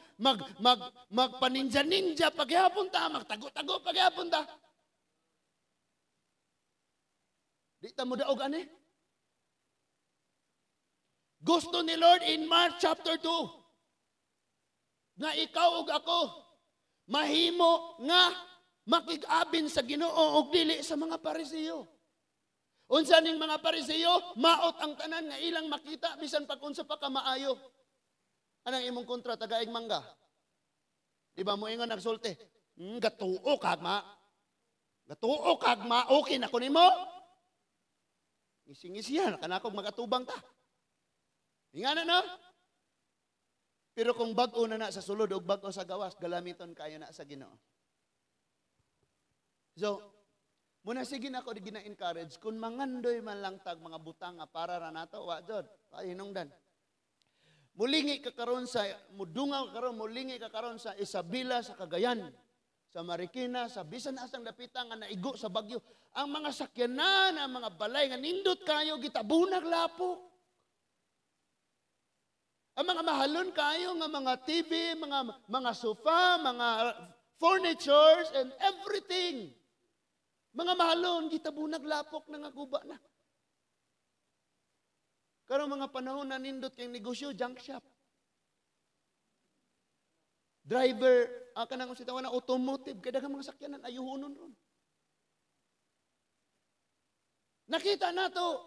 magpaninja-ninja pagyapon ta, magtago-tago pagyapon ta. Di ta mo daog ani. Gusto ni Lord in Mark chapter 2 nga ikaw ug ako mahimo nga makig-abin sa Ginoo ug dili sa mga Pariseo. Unsa ning mga Pariseo, maot ang tanan nga ilang makita bisan pag unsa pa ka maayo. Anang imong kontra tagaig mangga? Di ba mo ingon nagsulti? Gatuo kag ma. Gatuo kag ma, okay na ko nimo. Ngising-ngisihan, kanakog magatubang ta. Ingana no? Pero kung bag-o na na sa sulod o bag-o sa gawas, galamiton kayo na sa Ginoo. So, Muna sige na ako gina-encourage kung mangandoy man lang tag mga butang nga para ra nato, wa jud. Ay hinungdan. Mulingi ka karon sa mudungaw ka karon, mulingi ka karon sa Isabela, sa Cagayan, sa Marikina, sa bisan asang dapita nga naigo sa bagyo. Ang mga sakyanan, ang mga balay nga nindot kayo gitabunag lapok. Ang mga mahalon kayo nga mga TV, mga sofa, mga furnitures and everything. Mga mahalon, gitabunag lapok na nga guba na. Karong mga panahon na nindot kay negosyo, junk shop. Driver, kanang sa na automotive, kay daghang mga sakyanan ayuhonon ron. Nakita nato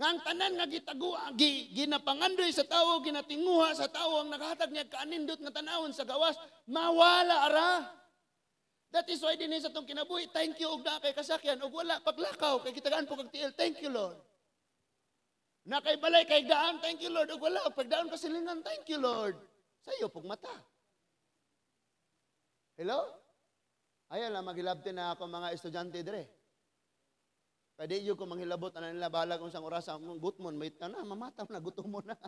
nga ang tanan nga gitaguan, ginapangandoy sa tawo, ginatinguha sa tawo, ang nakahatag niya kaanindot nga tanawon sa gawas, mawala ara. That is why dinhi sa atong kinabuhi, thank you og naa kay kasakyan, og wala paglakaw, kay gitagaan po kag tiil, thank you, Lord. Na kay balay kay daan, thank you, Lord, og wala pagdaan kasilingan, thank you, Lord. Sayo pug mata. Hello? Ayan lang maghilabti na ako mga estudyante dire. Kay di ko manghilabot ana nila balag unsang oras ang gutmon, may na mamataw na gutom mo na.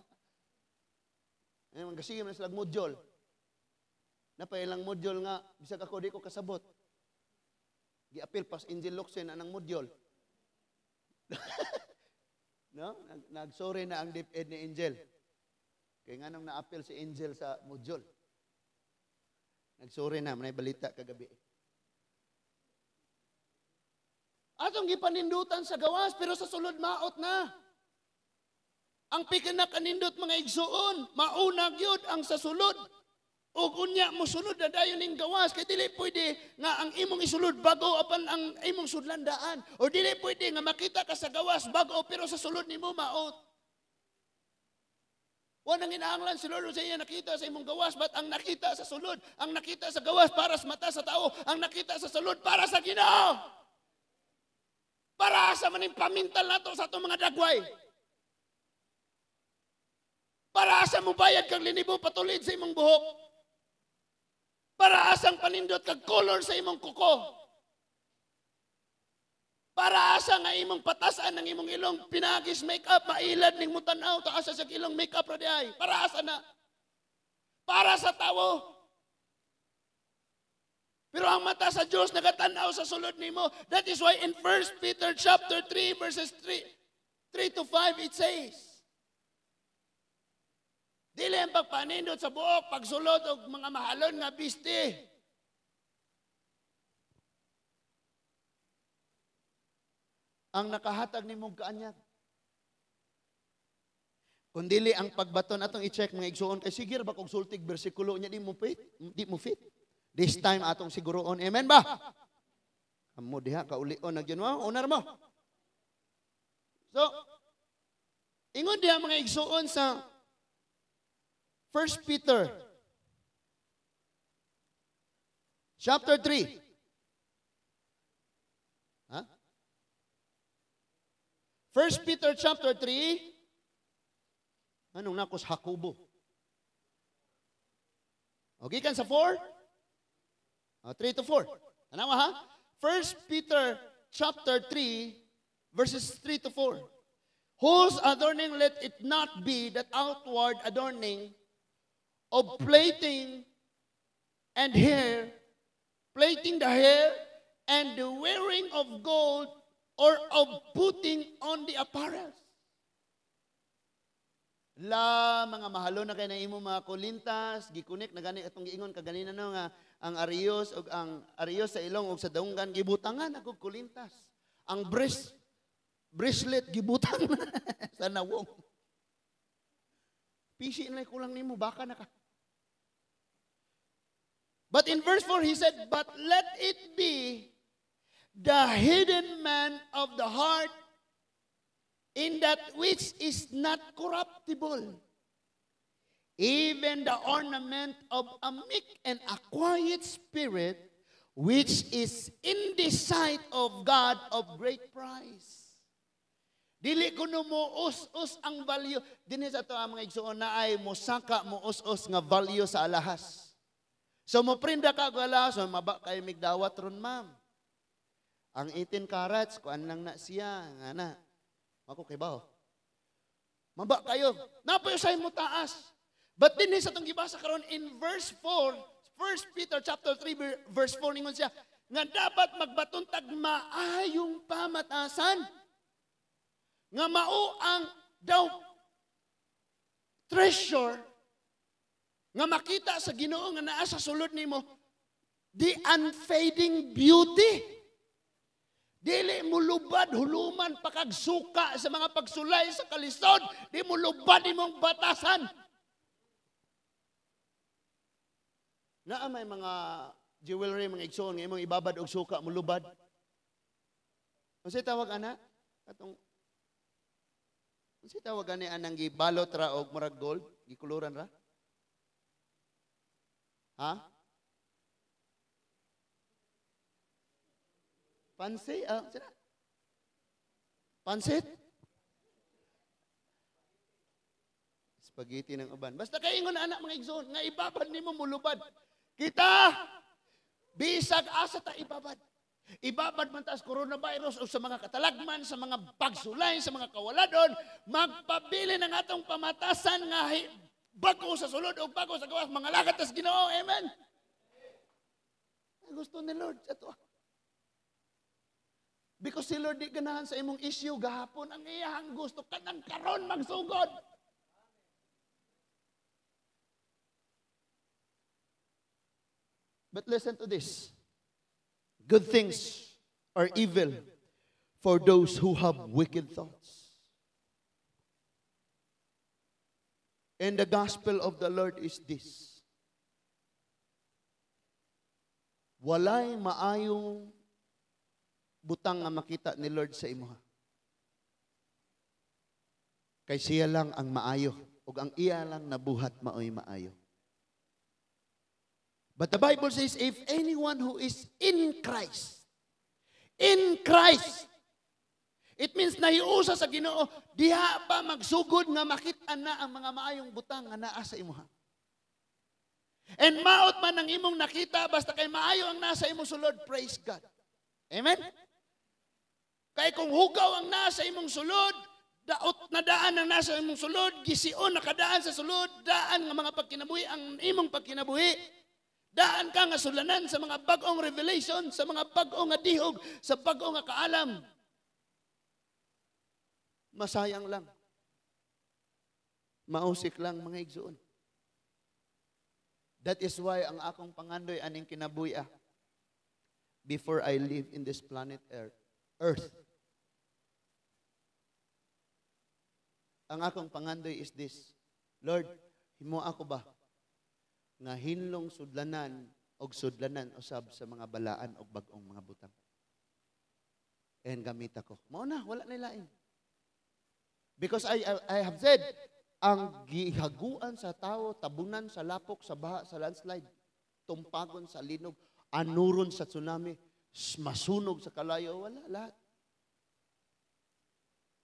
Ay man man sila module. Napailang module nga bisag ako di ko kasabot. Giapil pas Angel Locsin anang module. No? Nagsorry na ang DepEd ni Angel. Kay nganong naapil si Angel sa module. Nagsorry na, may balita kagabi. Atong gipanindutan sa gawas, pero sa sulod maot na. Ang pinakanindot mga igsuon, mauna gyud ang sa sulod. O unya mo sulod na dayon ning gawas kay dili pwede nga ang imong isulod bago apan ang imong sudlan daan. O dili pwede nga makita ka sa gawas bago pero sa sulod nimo maot. Wa nang inaanglan si Lord sa iya nakita sa imong gawas, but ang nakita sa sulod, ang nakita sa gawas para sa mata sa tao, ang nakita sa sulod para sa Ginoo. Para sa maning pamintal nato sa atong mga dagway. Para sa mubayad kag linibo patulid sa imong buhok. Para asang panindot kag color sa imong kuko. Para asa nga imong patasan ang imong ilong pinagis makeup mailad ning mutan-aw taas sa ilong makeup ra diay. Para asa na? Para sa tawo. Pero ang mata sa Dios nagatan-aw sa sulod nimo. That is why in 1 Peter chapter 3 verses 3 to 5 it says, dili ang pagpanindot sa buok, pagsulod og mga mahalon nga biste. Ang nakahatag nimong kaanyag. Kung dili ang pagbaton atong i-check mga igsuon kay sige ra ba kog sultig bersikulo nya di mo fit, di mo fit. This time atong siguroon. Amen ba? Amo diha kaulion na gyud mo, unar mo. So, ingon diha mga igsuon sa 1 Peter chapter 3. Ha? 1 Peter chapter 3. Anong nakos Hakubo? Okay, kan sa 4? 3 to 4. Tanawa ha? 1 Peter chapter 3 verses 3 to 4. Whose adorning let it not be that outward adorning of plaiting and hair, plaiting the hair and the wearing of gold or of putting on the apparel. La, mga mahalo na kay na imo mga kulintas, gikunik na gani atong giingon kaganina no nga ang arios og ang arios sa ilong og sa daunggan gibutangan og kulintas. Ang bracelet gibutang sa nawong. Pisi na kulang nimo baka na ka. But in verse 4 he said, but let it be the hidden man of the heart in that which is not corruptible, even the ornament of a meek and a quiet spirit, which is in the sight of God of great price. Dili kuno mo us-us ang value. Dinhi sa ato ang mga igsuon na ay mosaka mo us-us nga value sa alahas. So mo prinda ka og alahas, so maba kay migdawat ron, ma'am. Ang 18 carats, kuan lang na siya, nga na. Ako kay baho. Maba kayo. Napoy usay mo taas. But dinhi sa atong gibasa karon in verse 4, 1 Peter chapter 3 verse 4, ningon siya nga dapat magbaton tag maayong pamatasan. Nga mao ang daw treasure nga makita sa Ginoo nga naa sa sulod nimo, the unfading beauty. Dili mo lubad, huluman pakagsuka sa mga pagsulay sa kalisod, di mo lubad imong batasan. Naa may mga jewelry, mga igsoon nga imong ibabad og suka mo lubad. Unsay tawag ana? Katong unsay tawag ani anang gibalot ra og murag gold, gikuluran ra? Ha? Pansit? Sina? Pansit? Spaghetti ng uban. Basta kay ingon anak mga igsoon, nga ibabad nimo mulubad. Kita, bisag asa ta ibabad. Ibabad man ta sa coronavirus o sa mga katalagman, sa mga pagsulay, sa mga kawaladon, magpabili ng atong pamatasan nga bago sa sulod o bago sa gawas, mga lagat tas Ginoo. Amen? Gusto ni Lord sa to. Because si Lord di ganahan sa imong issue gahapon, ang iyahang gusto kanang karon magsugod. But listen to this. Good things are evil for those who have wicked thoughts. And the gospel of the Lord is this. Walay maayong butang nga makita ni Lord sa imuha. Kay siya lang ang maayo ug ang iya lang nabuhat maoy maayo. But the Bible says, if anyone who is in Christ, it means nahiusa sa Ginoo, diha pa magsugod nga makita na ang mga maayong butang nga naa sa imuha. And maot man ang imong nakita, basta kay maayo ang nasa imong sulod, praise God. Amen? Kay kung hugaw ang nasa imong sulod, daot na daan ang nasa imong sulod, gision nakadaan sa sulod, daan nga mga pagkinabuhi ang imong pagkinabuhi. Daan ka nga sulanan sa mga bag-ong revelation, sa mga bag-ong nga dihog, sa bag-ong nga kaalam. Masayang lang. Mausik lang mga igsoon. That is why ang akong pangandoy aning kinabuhi before I live in this planet Earth. Ang akong pangandoy is this. Lord, himo ako ba nga hinlong sudlanan og sudlanan usab sa mga balaan og bag-ong mga butang. And gamit ako. Mao na, wala na lain. Because I have said, ang gihaguan sa tao, tabunan sa lapok, sa baha, sa landslide, tumpagon sa linog, anuron sa tsunami, masunog sa kalayo, wala, lahat.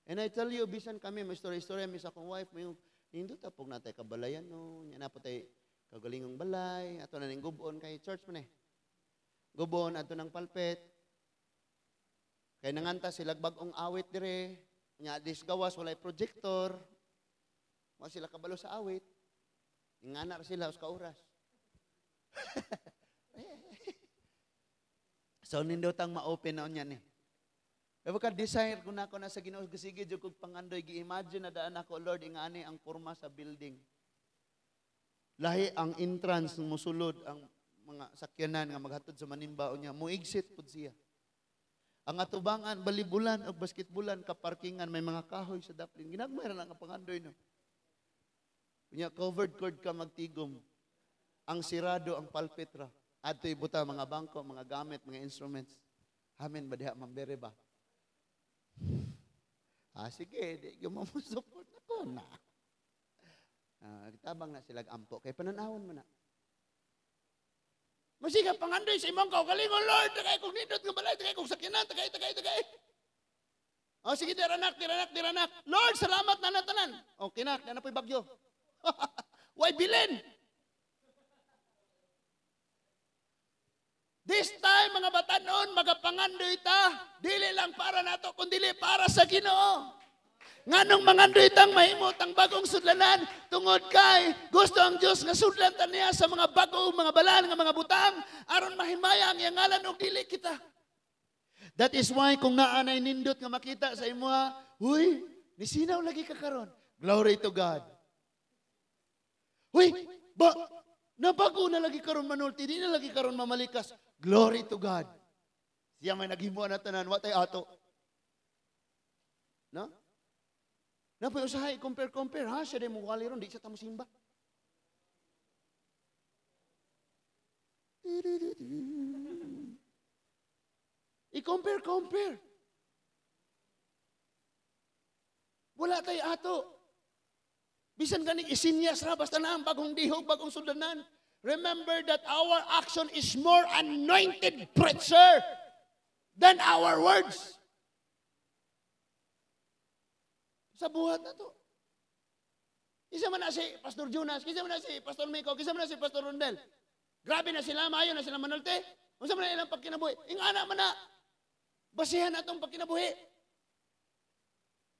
And I tell you, bisan kami, may story-story, may sa akong wife, may nindot apog natay kabalayan, no, yan na po tayo, kagalingong balay, ato na ning gubon kay church man eh. Gubon, ato ng palpet. Kay nanganta sila bag-ong awit dire, nya dis gawas walay projector. Wa sila kabalo sa awit. Ingana ra sila us ka oras. So nindot ang ma-open na unya ni. Pero ka desire ko na ako na sa Ginoo, sige jud kog pangandoy, gi-imagine na daan ako, Lord, ingani ang porma sa building. Lahi ang entrance musulod ang mga sakyanan nga maghatod sa manimba unya, mo-exit pud siya. Ang atubangan balibulan og basketbulan kaparkingan, may mga kahoy sa daplin. Ginagmay ra lang ang pangandoy no. Unya covered court ka magtigom. Ang sirado ang pulpit ra. Adto ibuta mga bangko, mga gamit, mga instruments. Amen ba diha mambere ba? Ah sige, di gyud mo support ako na. Tabang na sila ampo kay pananawon mo na. Masika pangandoy sa imong kaugalingon, Lord, tagay kong nindot nga balay, tagay kong sakyanan, tagay, tagay, tagay. O sige, diranak, diranak, diranak. Lord, salamat na natanan. O kinak, na po'y bagyo. Why bilin? This time, mga batanon, magapangandoy ta. Dili lang para nato, kundi para sa Ginoo. Nganong mangandoy tang mahimot ang bagong sudlanan tungod kay gusto ang Dios nga sudlan ta niya sa mga bago, mga balaan nga mga butang aron mahimaya ang iyang ngalan og dili kita. That is why kung naa nay nindot nga makita sa imoha, "Huy, nisinaw lagi ka karon." Glory to God. "Huy, ba nabago na lagi karon manulti, di na lagi karon mamalikas." Glory to God. Siya may naghimo na tanan, wa tay ato. No? Napoy usahay compare compare ha, siya day mo wali ron, di siya ta mosimba. I-compare compare. Wala tay ato. Bisan ganing isinyas ra, basta na ang bagong dihog, bagong sudlanan. Remember that our action is more anointed, preacher, than our words. Sa buhat na to. Isa man na si Pastor Jonas, isa man na si Pastor Miko, isa man na si Pastor Rondel. Grabe na sila, maayo na sila manulte. Unsa man na ilang pagkinabuhi? Ingana man na. Basihan na itong pagkinabuhi.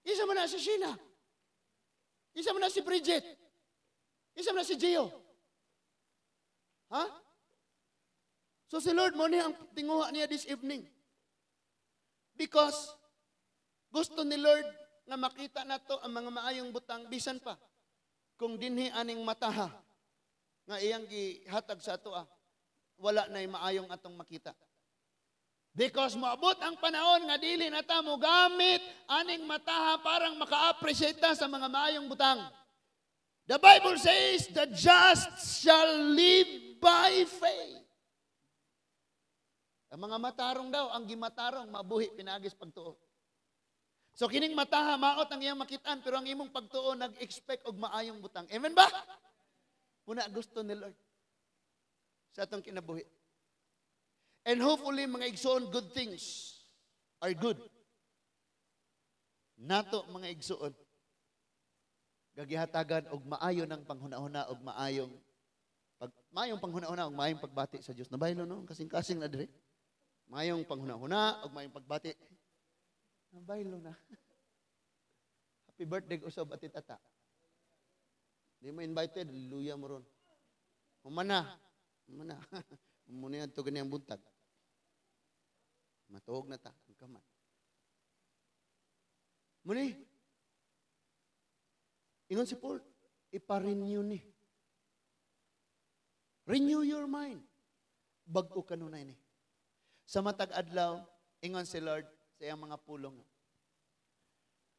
Isa man na si Sheena. Isa man na si Bridget. Isa man na si Gio. Ha? So si Lord mo niya ang tinguha niya this evening. Because gusto ni Lord nga makita nato ang mga maayong butang bisan pa kung dinhi aning mataha nga iyang gihatag sa ato, wala na'y maayong atong makita. Because moabot ang panahon nga dili na ta mo gamit aning mataha parang maka-appreciate ta sa mga maayong butang. The Bible says, "The just shall live by faith." Ang mga matarong daw, ang gimatarong, mabuhi pinaagis pagtuo. So kining mataha, maot ang iyang makitaan, pero ang imong pagtuo, nag-expect og maayong butang. Amen ba? Muna gusto ni Lord sa atong kinabuhi. And hopefully, mga igsoon, good things are good. Nato, mga igsoon, gagihatagan og maayo ng panghuna-huna og maayong pag maayong panghuna-huna og maayong pagbati sa Dios. Nabaylo no, kasing-kasing na dire. Maayong panghuna-huna og maayong pagbati. Nabaylo na. Happy birthday usab, Ate Tata. Di mo invited, luya mo ron. Humana. Humana. Muna yan to ganyan buntag. Matuog na ta, ang kamay. Muni, ingon si Paul, ipa-renew ni. Renew your mind. Bag-o kanunay ni. Sa matag adlaw, ingon si Lord sa iyang mga pulong.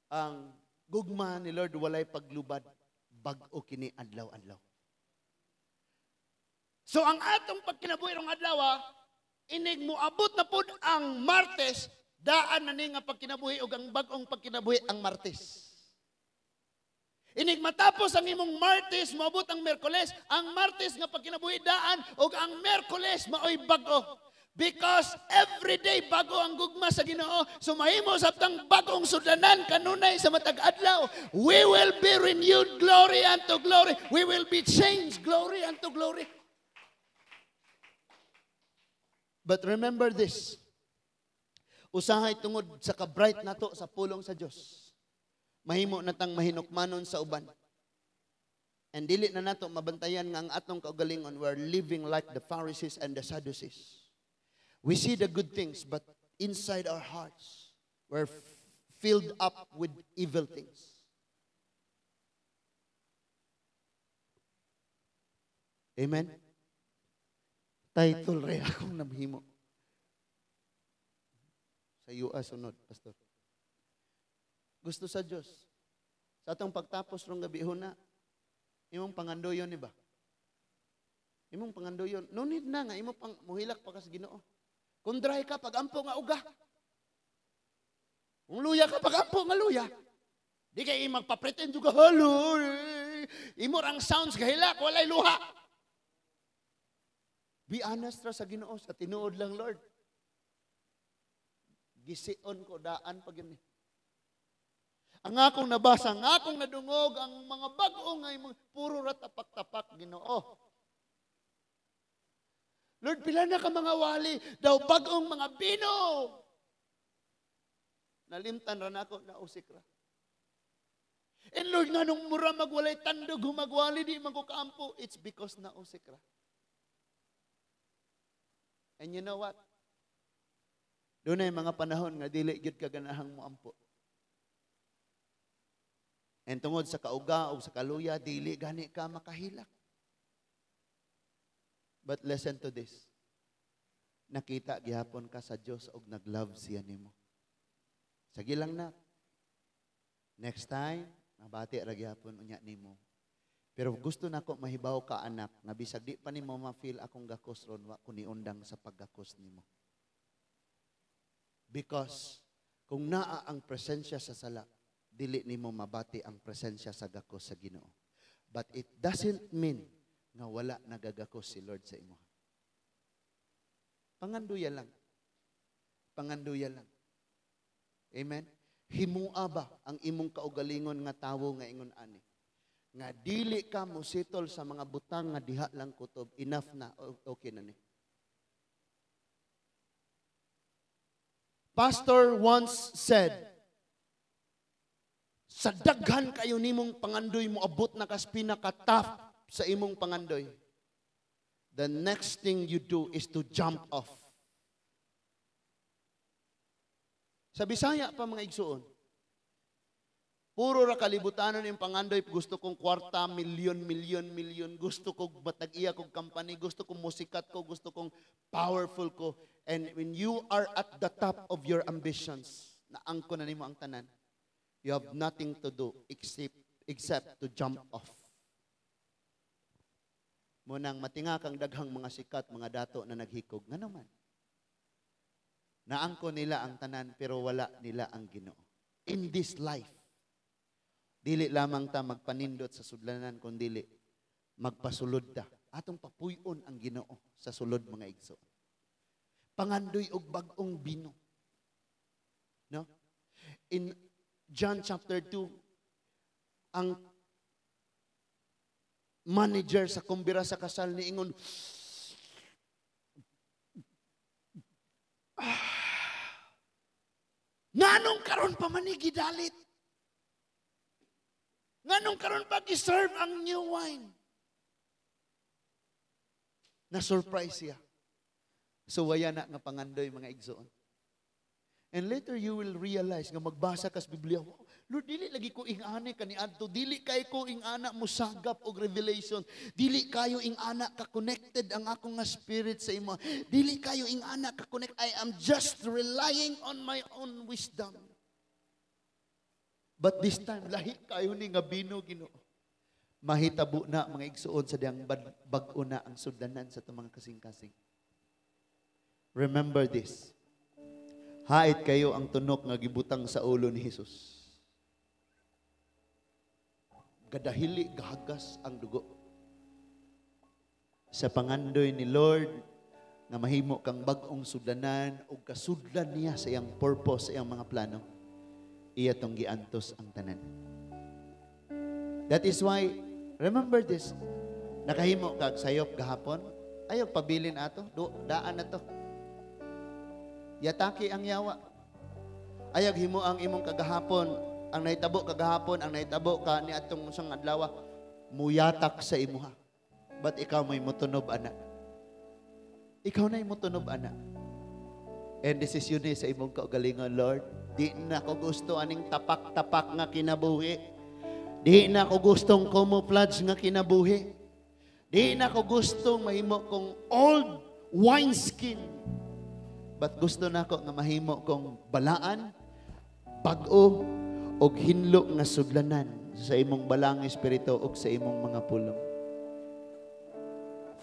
Ang gugma ni Lord walay paglubad, bag-o kini adlaw-adlaw. So ang atong pagkinabuhi rong adlaw, inig moabot na pud ang Martes, daan na ni nga pagkinabuhi ug ang bag-ong pagkinabuhi ang Martes. Inig matapos ang imong Martes, moabot ang Miyerkules, ang Martes nga pagkinabuhi daan ug ang Miyerkules maoy bag-o. Because every day bago ang gugma sa Ginoo, so mahimo sabtang bagong sudlanan kanunay sa matag adlaw. We will be renewed glory unto glory. We will be changed glory unto glory. But remember this. Usahay tungod sa ka-bright nato sa pulong sa Dios, mahimo na tang mahinukmanon sa uban. And dili na nato mabantayan nga ang atong kaugalingon, we're living like the Pharisees and the Sadducees. We see the good things, but inside our hearts, we're filled up with evil things. Amen? Title rin akong namhimo. Sa UA sunod, Pastor. Gusto sa Diyos. Sa atong pagtapos rong gabi na, imong pangandoyon ni ba? Imong pangandoyon. No need na nga, imong pang, muhilak pa ka sa Ginoo. Kung dry ka, pag-ampo nga uga. Kung luya ka, pag-ampo nga luya. Di kay magpa-pretend juga, hello. Imo ang sounds gahilak, walay luha. Be honest ra sa Ginoo, sa tinuod lang, Lord. Gision ko daan pag yun. Ang akong nabasa, ang akong nadungog, ang mga bag-o nga imong puro ra tapak-tapak, Ginoo. Lord, pila na ka mga wali, daw bag-ong mga bino. Nalimtan ra nako, nausik ra. And Lord, nganong mura magwalay tandog humagwali, di man ko kaampo. It's because nausik ra. And you know what? Dunay mga panahon nga dili gyud ka ganahang moampo. And tungod sa kauga o sa kaluya, dili gani ka makahilak. But listen to this. Nakita gihapon ka sa Dios og nag-love siya nimo. Sige lang na. Next time, mabati ra gihapon unya nimo. Pero gusto nako mahibaw ka, anak, nga bisag di pa nimo ma-feel akong gakos ron, wa ko niundang sa paggakos nimo. Because kung naa ang presensya sa sala, dili nimo mabati ang presensya sa gakos sa Ginoo. But it doesn't mean nga wala nagagakos si Lord sa imo. Panganduya lang. Panganduya lang. Amen? Himua ba ang imong kaugalingon nga tawo nga ingon ani? Nga dili ka mo settle sa mga butang nga diha lang kutob, enough na, okay na ni. Pastor once said, sa daghan kayo nimong pangandoy, moabot na kas pinaka-top sa imong pangandoy. The next thing you do is to jump off. Sa Bisaya pa, mga igsuon, puro ra kalibutanon yung pangandoy, gusto kong kwarta, milyon, milyon, milyon, gusto kong batag-iya kong company, gusto kong musikat ko, gusto kong powerful ko. And when you are at the top of your ambitions, naangko na nimo ang tanan, you have nothing to do except to jump off. Munang matinga kang daghang mga sikat, mga dato na naghikog. Nga naman, naangko nila ang tanan pero wala nila ang Ginoo. In this life, dili lamang ta magpanindot sa sudlanan, kun dili magpasulod ta. Atong papuy-on ang Ginoo sa sulod, mga igso. Pangandoy og bag-ong bino. No? In John chapter 2, ang manager sa kumbira sa kasal niingon, "Nganong karon pa man ni gidalit? Nganong karon pa gi-serve ang new wine?" Na-surprise siya. So waya na nga pangandoy, mga igsoon. And later you will realize nga magbasa kas Biblia, "Wow, Lord, dili lagi ko ing-ani kaniadto, dili kay ko ing-ana musagap og revelation, dili kayo ing-ana ka connected ang akong nga spirit sa imo, dili kayo ing-ana ka connect. I am just relying on my own wisdom. But this time, lahi kayo ni nga bino, Ginoo." Mahitabo na, mga igsuon, sa diyang bag-o na ang sudlanan sa itong mga kasing-kasing. Remember this. Hait kayo ang tunok nga gibutang sa ulo ni Jesus. Gadahili, gahagas ang dugo. Sa pangandoy ni Lord, nga mahimo kang bag-ong sudlanan o kasudlan niya sa iyang purpose, sa iyang mga plano, iya tong giantos ang tanan. That is why, remember this, nakahimo kag sayop gahapon, ayaw pabilin ato, daan na to. Yataki ang yawa. Ayag himo ang imong kagahapon, ang nahitabo kagahapon, ang nahitabo ka ni atong usang adlaw, muyatak sa imuha. But ikaw may mutunob, ana. Ikaw na mutunob, ana. And this is yun eh, sa imong kaugalingon, "Lord, di na ko gusto aning tapak-tapak nga kinabuhi. Di na ko gustong camouflage nga kinabuhi. Di na ko gustong mahimo kong old wineskin. But gusto na ko nga mahimo kong balaan, bag-o, og hinlo nga sudlanan sa imong balang espiritu og sa imong mga pulong."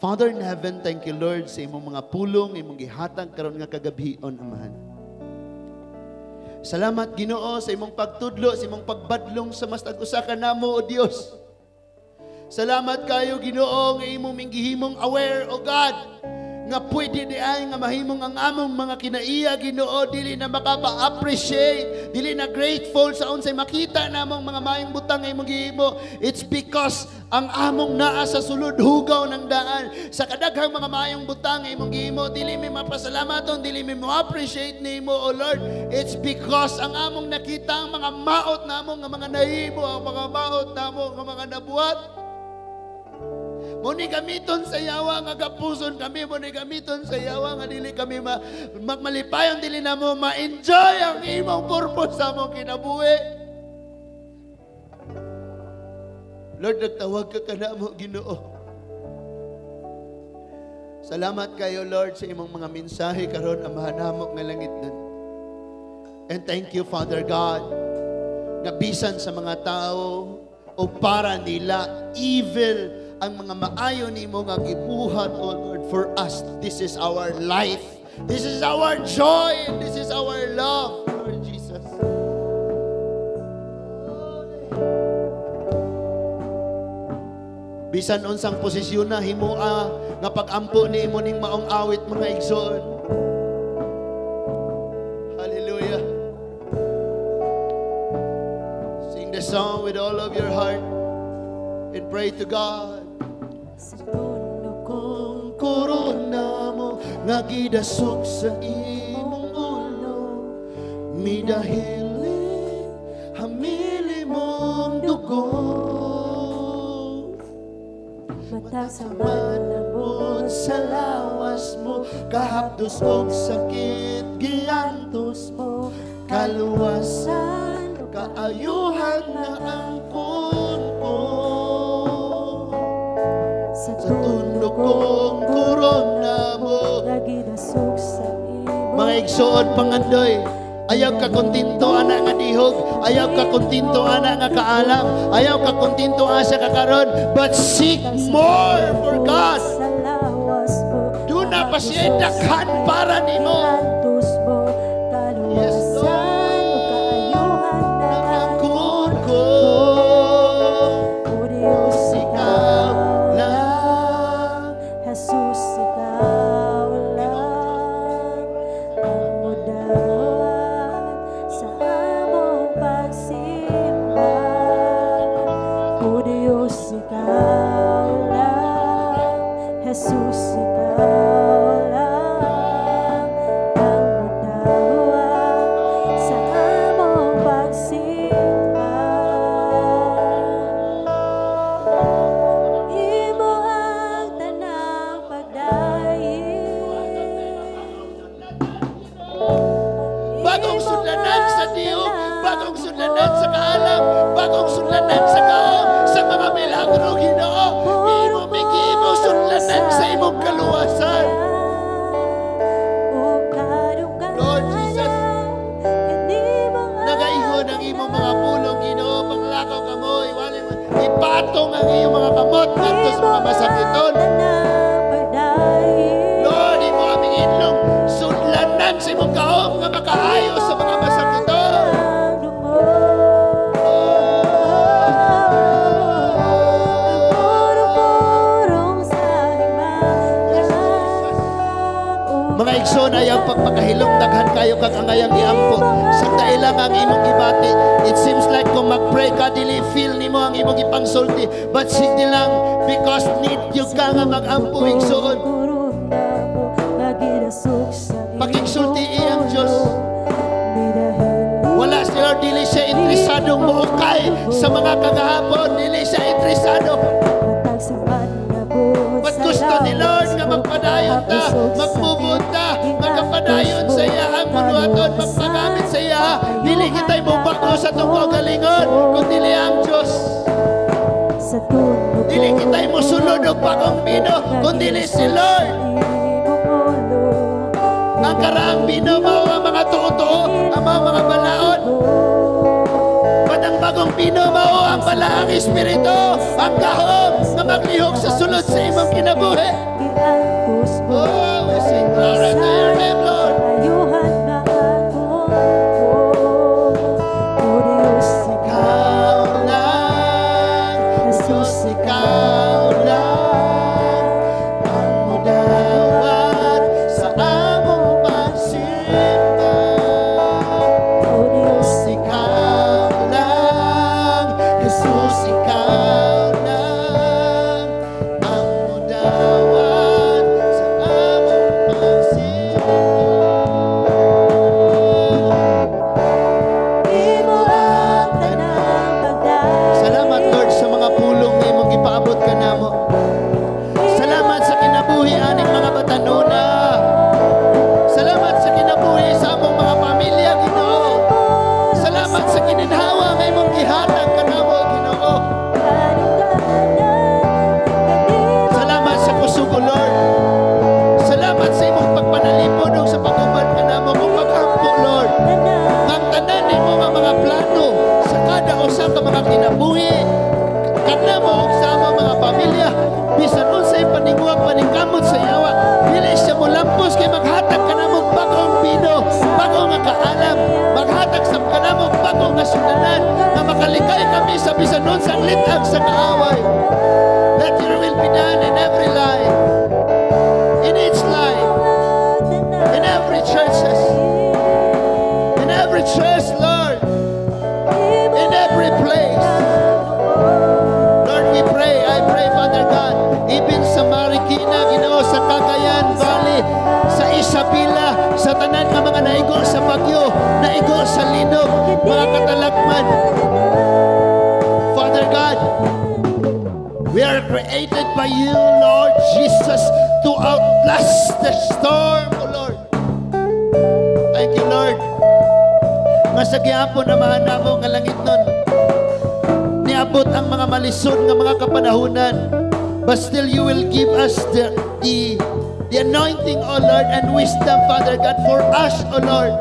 Father in heaven, thank you, Lord, sa imong mga pulong, imong gihatag karon nga kagabhion, Amahan. Salamat, Ginoo, sa imong pagtudlo, sa imong pagbadlong sa mas tag-usa ka namo, O Dios. Salamat kayo, Ginoo, nga imong minggihimong aware, O God, Nga pwede di ay nga mahimong ang among mga kinaiya, Ginoo, dili na makapa-appreciate, dili na grateful sa unsay makita namong mga maayong butang nga imong gihimo. It's because ang among naa sa sulod hugaw ng daan. Sa kadaghang mga maayong butang nga imong gihimo, dili mi mapasalamaton, dili mi mo appreciate nimo, O Lord. It's because ang among nakita ang mga maot namo nga mga nahimo, ang mga maot namo nga mga nabuhat. Mao ni gamiton sa yawa nga gapuson kami, mao ni gamiton sa yawa nga dili kami magmalipayon, dili na mo ma-enjoy ang imong purpose sa among kinabuhi. Lord, nagtawag ka kanamo, Ginoo. Salamat kayo, Lord, sa imong mga mensahe karon, Amahan namo nga langit nun. And thank you, Father God, nga bisan sa mga tao o para nila evil ang mga maayo nimo nga gibuhat, O Lord, for us, this is our life. This is our joy and this is our love, Lord Jesus. Bisan unsang posisyon na himoa nga pag-ampo ni imo ning maong awit, mga igsoon. Hallelujah. Sing the song with all of your heart and pray to God. Sa tuno Kung korona mo nga gidasok sa imong ulo, midahili hamili mong dugo. Matag sa Manabot sa lawas mo, kahapdos og sakit giantos mo, kaluwasan kaayuhan na ang ko. Sa Sa tuno kong korona mo. Nga gidasok sa imong Mga igsoon, pangandoy, ayaw ka kontento ana nga dihog, ayaw ka kontento ana nga kaalam, ayaw ka kontento asa ka karon, but seek more for God. Sa lawas mo, Duna pa siya daghan para nimo. Giantos mo, Yes, kaluwasan Lord. kaayuhan na Nangangkon ko. O Diyos, Ikaw lang. Jesus, ikaw lang ang mudawat sa among pagsimba. O Diyos, ikaw lang. Jesus, ikaw lang ang mudawat sa among pagsimba. Imo ang tanang pagdaig. Bagong sudlanan sa dihog, bagong sudlanan sa kaalam, bagong sudlanan sa kaom, sa mga milagro, Ginoo. Imo migimo sudlanan sa imong kaluwasan. Lord Jesus, nagaingon ang imong mga pulong, Ginoo, panglakaw kamo, iwalay mo, ipatong ang iyong mga kamot ngadto sa mga masakiton. Lord, imo aming inlong sudlanan sa imong kaom nga makaayo sa mga masakiton. Mga igsoon, ayaw pagpakahilom, daghan kayo kag angayang giampo. Sa tailang ang imong gibati, it seems like kung mag-pray ka, dili feel nimo ang imong gipangsulti. But sige lang, because need you ka nga mag-ampo, igsoon. Pakigsulti iyang Diyos. Wala si Lord, dili siya interesadong muukay sa mga kagahapon. Dili siya interesado. But gusto ni Lord nga magpadayon ta, magmubod ta, magkapadayon sa iyahang bunuhaton, magpagamit sa iya. Dili kita'y mubago sa atong kaugalingon, kun dili ang Diyos. Dili kita'y musulod og bagong bino, kun dili si Lord. Ang karaang bino mao ang mga tuo-tuo, ang mga balaod. But ang bagong bino mao ang balaang espiritu, ang gahom nga maglihok sa sulod sa imong kinabuhi. Oh, we sing glory to your name, Lord. Ikaw lang, Diyos, ikaw lang ang mudawat kami sa bisan unsang lit-ag sa kaaway. Let your will be done in every life, in each life, in every churches, in every church, Lord, in every place. Lord, we pray, I pray, Father God, even sa Marikina, Ginoo, sa Cagayan Valley, sa Isabela, sa tanan nga mga naigo sa bagyo, naigo sa linog, mga katalagman. Father God, we are created by you, Lord Jesus, to outlast the storm, O Lord. Thank you, Lord. Nga sa gihapon, Amahan namo nga langitnon, niabot ang mga malisod nga mga kapanahunan. But still you will give us the anointing, O Lord, and wisdom, Father God, for us, O Lord,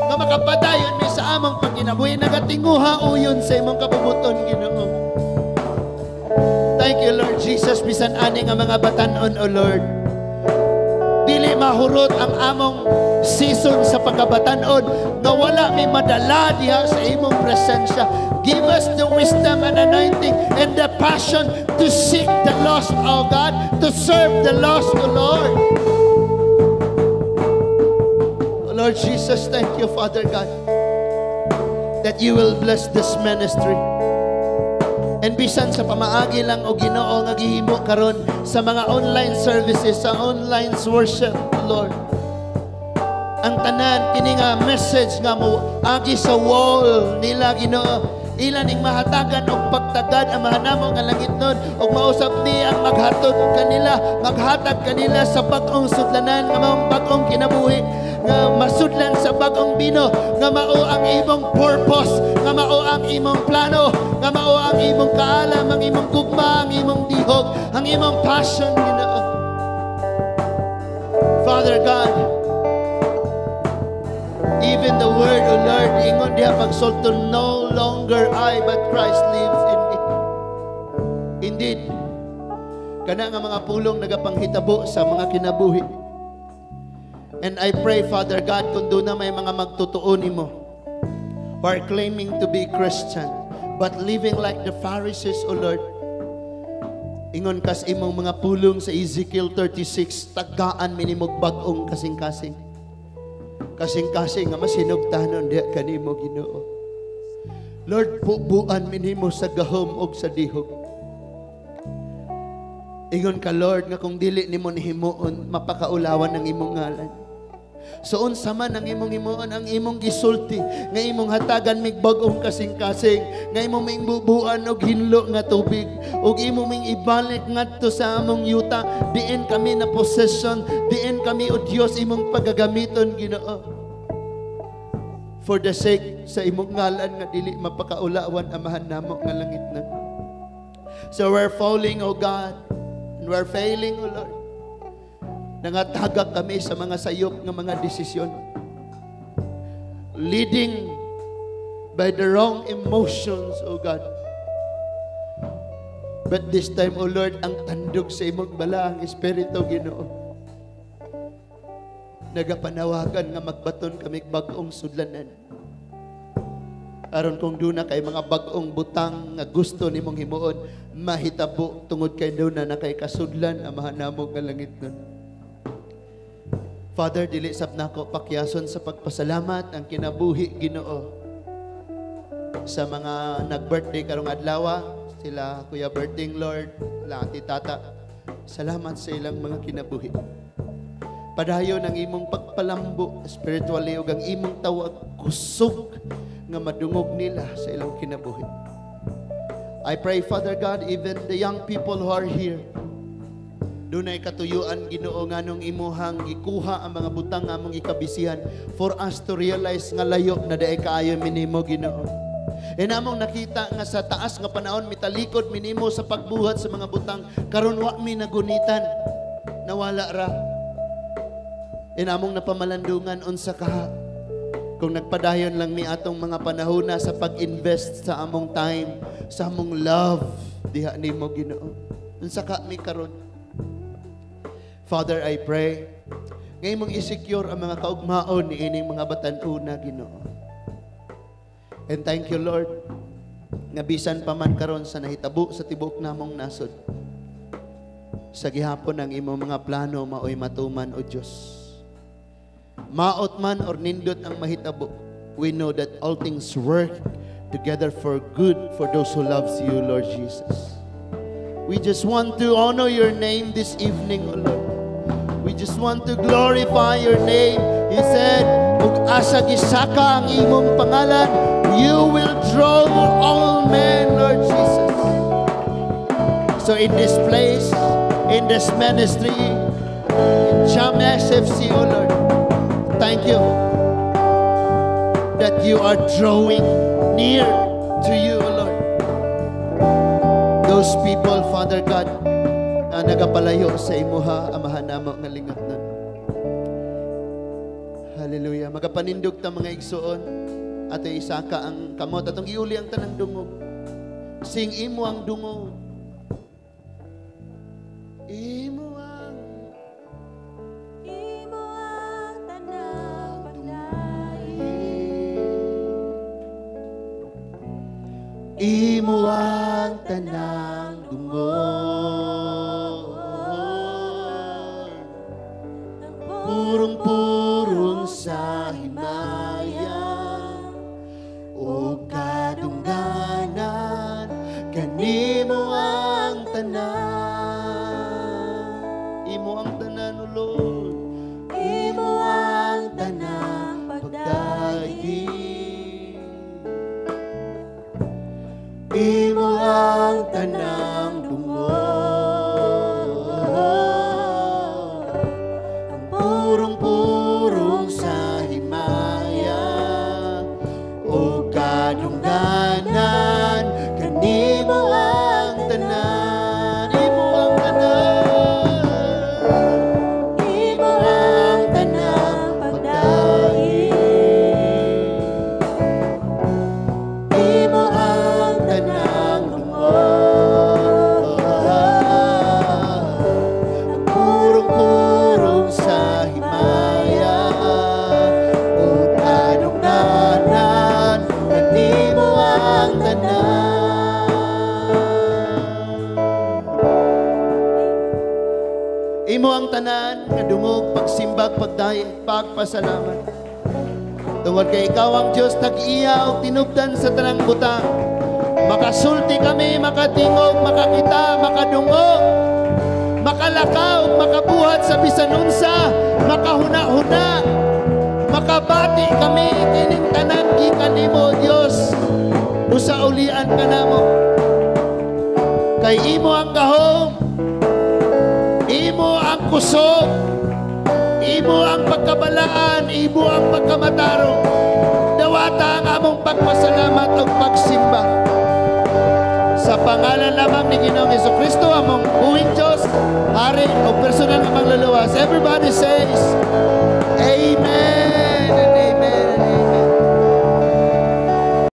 nga makapadayon mi sa among pagkinabuhi, nagatinguha uyon sa imong kabubut-on, Ginoo. Thank you, Lord Jesus, bisan ani nga mga batanon, O Lord, dili mahurot ang among season sa pagkabatanon nga wala mi madala diha sa imong presensya. Give us the wisdom and anointing and the passion to seek the lost, O God, to serve the lost, O Lord. O Lord Jesus, thank you, Father God, that you will bless this ministry. And bisan sa pamaagi lang, o Ginoo, nga gihimo karon sa mga online services, sa online worship, Lord. Ang tanan kini nga message nga mo agi sa wall nila, Ginoo, ila ning mahatagan og pagtagad, Amahan namo nga langitnon, ug mausab ni ang maghatod kanila, maghatag kanila sa bag-ong sudlanan nga maong bag-ong kinabuhi, nga masudlan sa bag-ong bino, nga mao ang imong purpose, nga mao ang imong plano, nga mao ang imong kaalam, ang imong gugma, ang imong dihog, ang imong passion, Ginoo. Father God, even the word, O Lord, ingon diha pagsulto, "No longer I, but Christ lives in me." Indeed, kana nga mga pulong nagapanghitabo sa mga kinabuhi. And I pray, Father God, kung duna may mga magtotoo nimo who are claiming to be Christian, but living like the Pharisees, O Lord, ingon kas imong mga pulong sa Ezekiel 36, "Tagaan mi nimog bag-ong kasing-kasing." Kasing-kasing nga masinugtanon diha kanimo, Ginoo. Lord, bubuan mi nimo sa gahom og sa dihog. Ingon ka, Lord, nga kung dili nimo nihimuon, mapakaulawan ang imong ngalan. So unsa man ang imong himuon, ang imong gisulti, nga imong hatagan mig bag-ong kasing-kasing, nga imong ming bubuan og hinlo nga tubig, ug imong ming ibalik ngadto sa among yuta, diin kami na possession, diin kami, o Dios, imong pagagamiton, Ginoo. For the sake sa imong ngalan nga dili mapakaulawan, Amahan namo nga langitnon. So we're falling, O God, and we're failing, O Lord. Nangatagak kami sa mga sayop nga mga desisyon. Leading by the wrong emotions, O God. But this time, O Lord, ang tandog sa imong balaang Espiritu, Ginoo, nagapanawagan nga magbaton kami bag-ong sudlanan. Aron kung duna kay mga bag-ong butang nga gusto nimong himuon, mahitabo tungod kay duna na kay kasudlan, Amahan namo nga langitnon. Father, dili sab nako pakyason sa pagpasalamat ang kinabuhi, Ginoo, sa mga nag-birthday karong adlaw, sila Kuya Berting, Lord, sila Ate Tata. Salamat sa ilang mga kinabuhi. Padayon ang imong pagpalambo spiritually ug ang imong tawag kusog nga madungog nila sa ilang kinabuhi. I pray, Father God, even the young people who are here, dunay katuyuan, Ginoo, nganong imuhang gikuha ang mga butang nga among ikabisihan for us to realize nga layo na diay kaayo mi nimo, Ginoo. E namong nakita nga sa taas nga panahon mitalikod mi nimo sa pagbuhat sa mga butang, karon wa mi nagunitan, nawala ra. E namong napamalandungan, unsa ka kung nagpadayon lang mi atong mga panahona sa pag-invest sa among time, sa among love diha nimo, Ginoo? Unsa ka mi karon? Father, I pray nga imong i-secure ang mga kaugmaon ni ining mga batan-una, Ginoo. And thank you, Lord, nga Nga bisan pa man karon sa nahitabo sa tibuok namong nasod, sa gihapon ang imong mga plano maoy matuman, O Dios. Maot man or nindot ang mahitabo, we know that all things work together for good for those who loves you, Lord Jesus. We just want to honor your name this evening, O Lord. We just want to glorify your name. He said, "Ug asa gisaka ang imong pangalan, you will draw all men," Lord Jesus. So in this place, in this ministry, in Cham SFC, O Lord, thank you that you are drawing near to you, O Lord. Those people, Father God, na nagapalayo sa imuha, Amahan namo nga lingapnon. Hallelujah. Magapanindog ta, mga igsuon, ato isaka ang kamot atong iuli ang tanang dungog. Sing imo ang dungog. Imo ang Imo ang tanang pagdaig. Imo ang tanang dungog. Ang Purong-purong sa himaya o kadungganan, kanimo ang tanan. Imo ang tanan, O Lord. Imo ang tanang pagdaig. Imo ang tanang dungog. Ang Purong-purong sa himaya o kadungganan, kanimo ang tanan. Imo ang tanan. Imo ang tanang pagdaig. Imo ang tanang dungog. Ang purong-purong sa himaya o kadungganan, kanimo ang tanan. Imo ang tanan nga dungog, pagsimbag, pagdayeg, pagpasalamat. Tungod kay ikaw ang Diyos tag-iya og tinubdan sa tanang butang. Makasulti kami, makatingog, makakita, makadungog, makalakaw, makabuhat sa bisan unsa, makahuna-huna, makabati kami kining tanan gikan nimo, Dios. Usa ulian ka namo. Kay imo ang gahom, imo ang kusog, imo ang pagkabalaan, imo ang pagkamatarong. Dawata ang among pagpasalamat ug pagsimba. Sa pangalan lamang ni Ginoong Kristo, among buhing Diyos, Hari, o personal nga mangluluwas. Everybody says,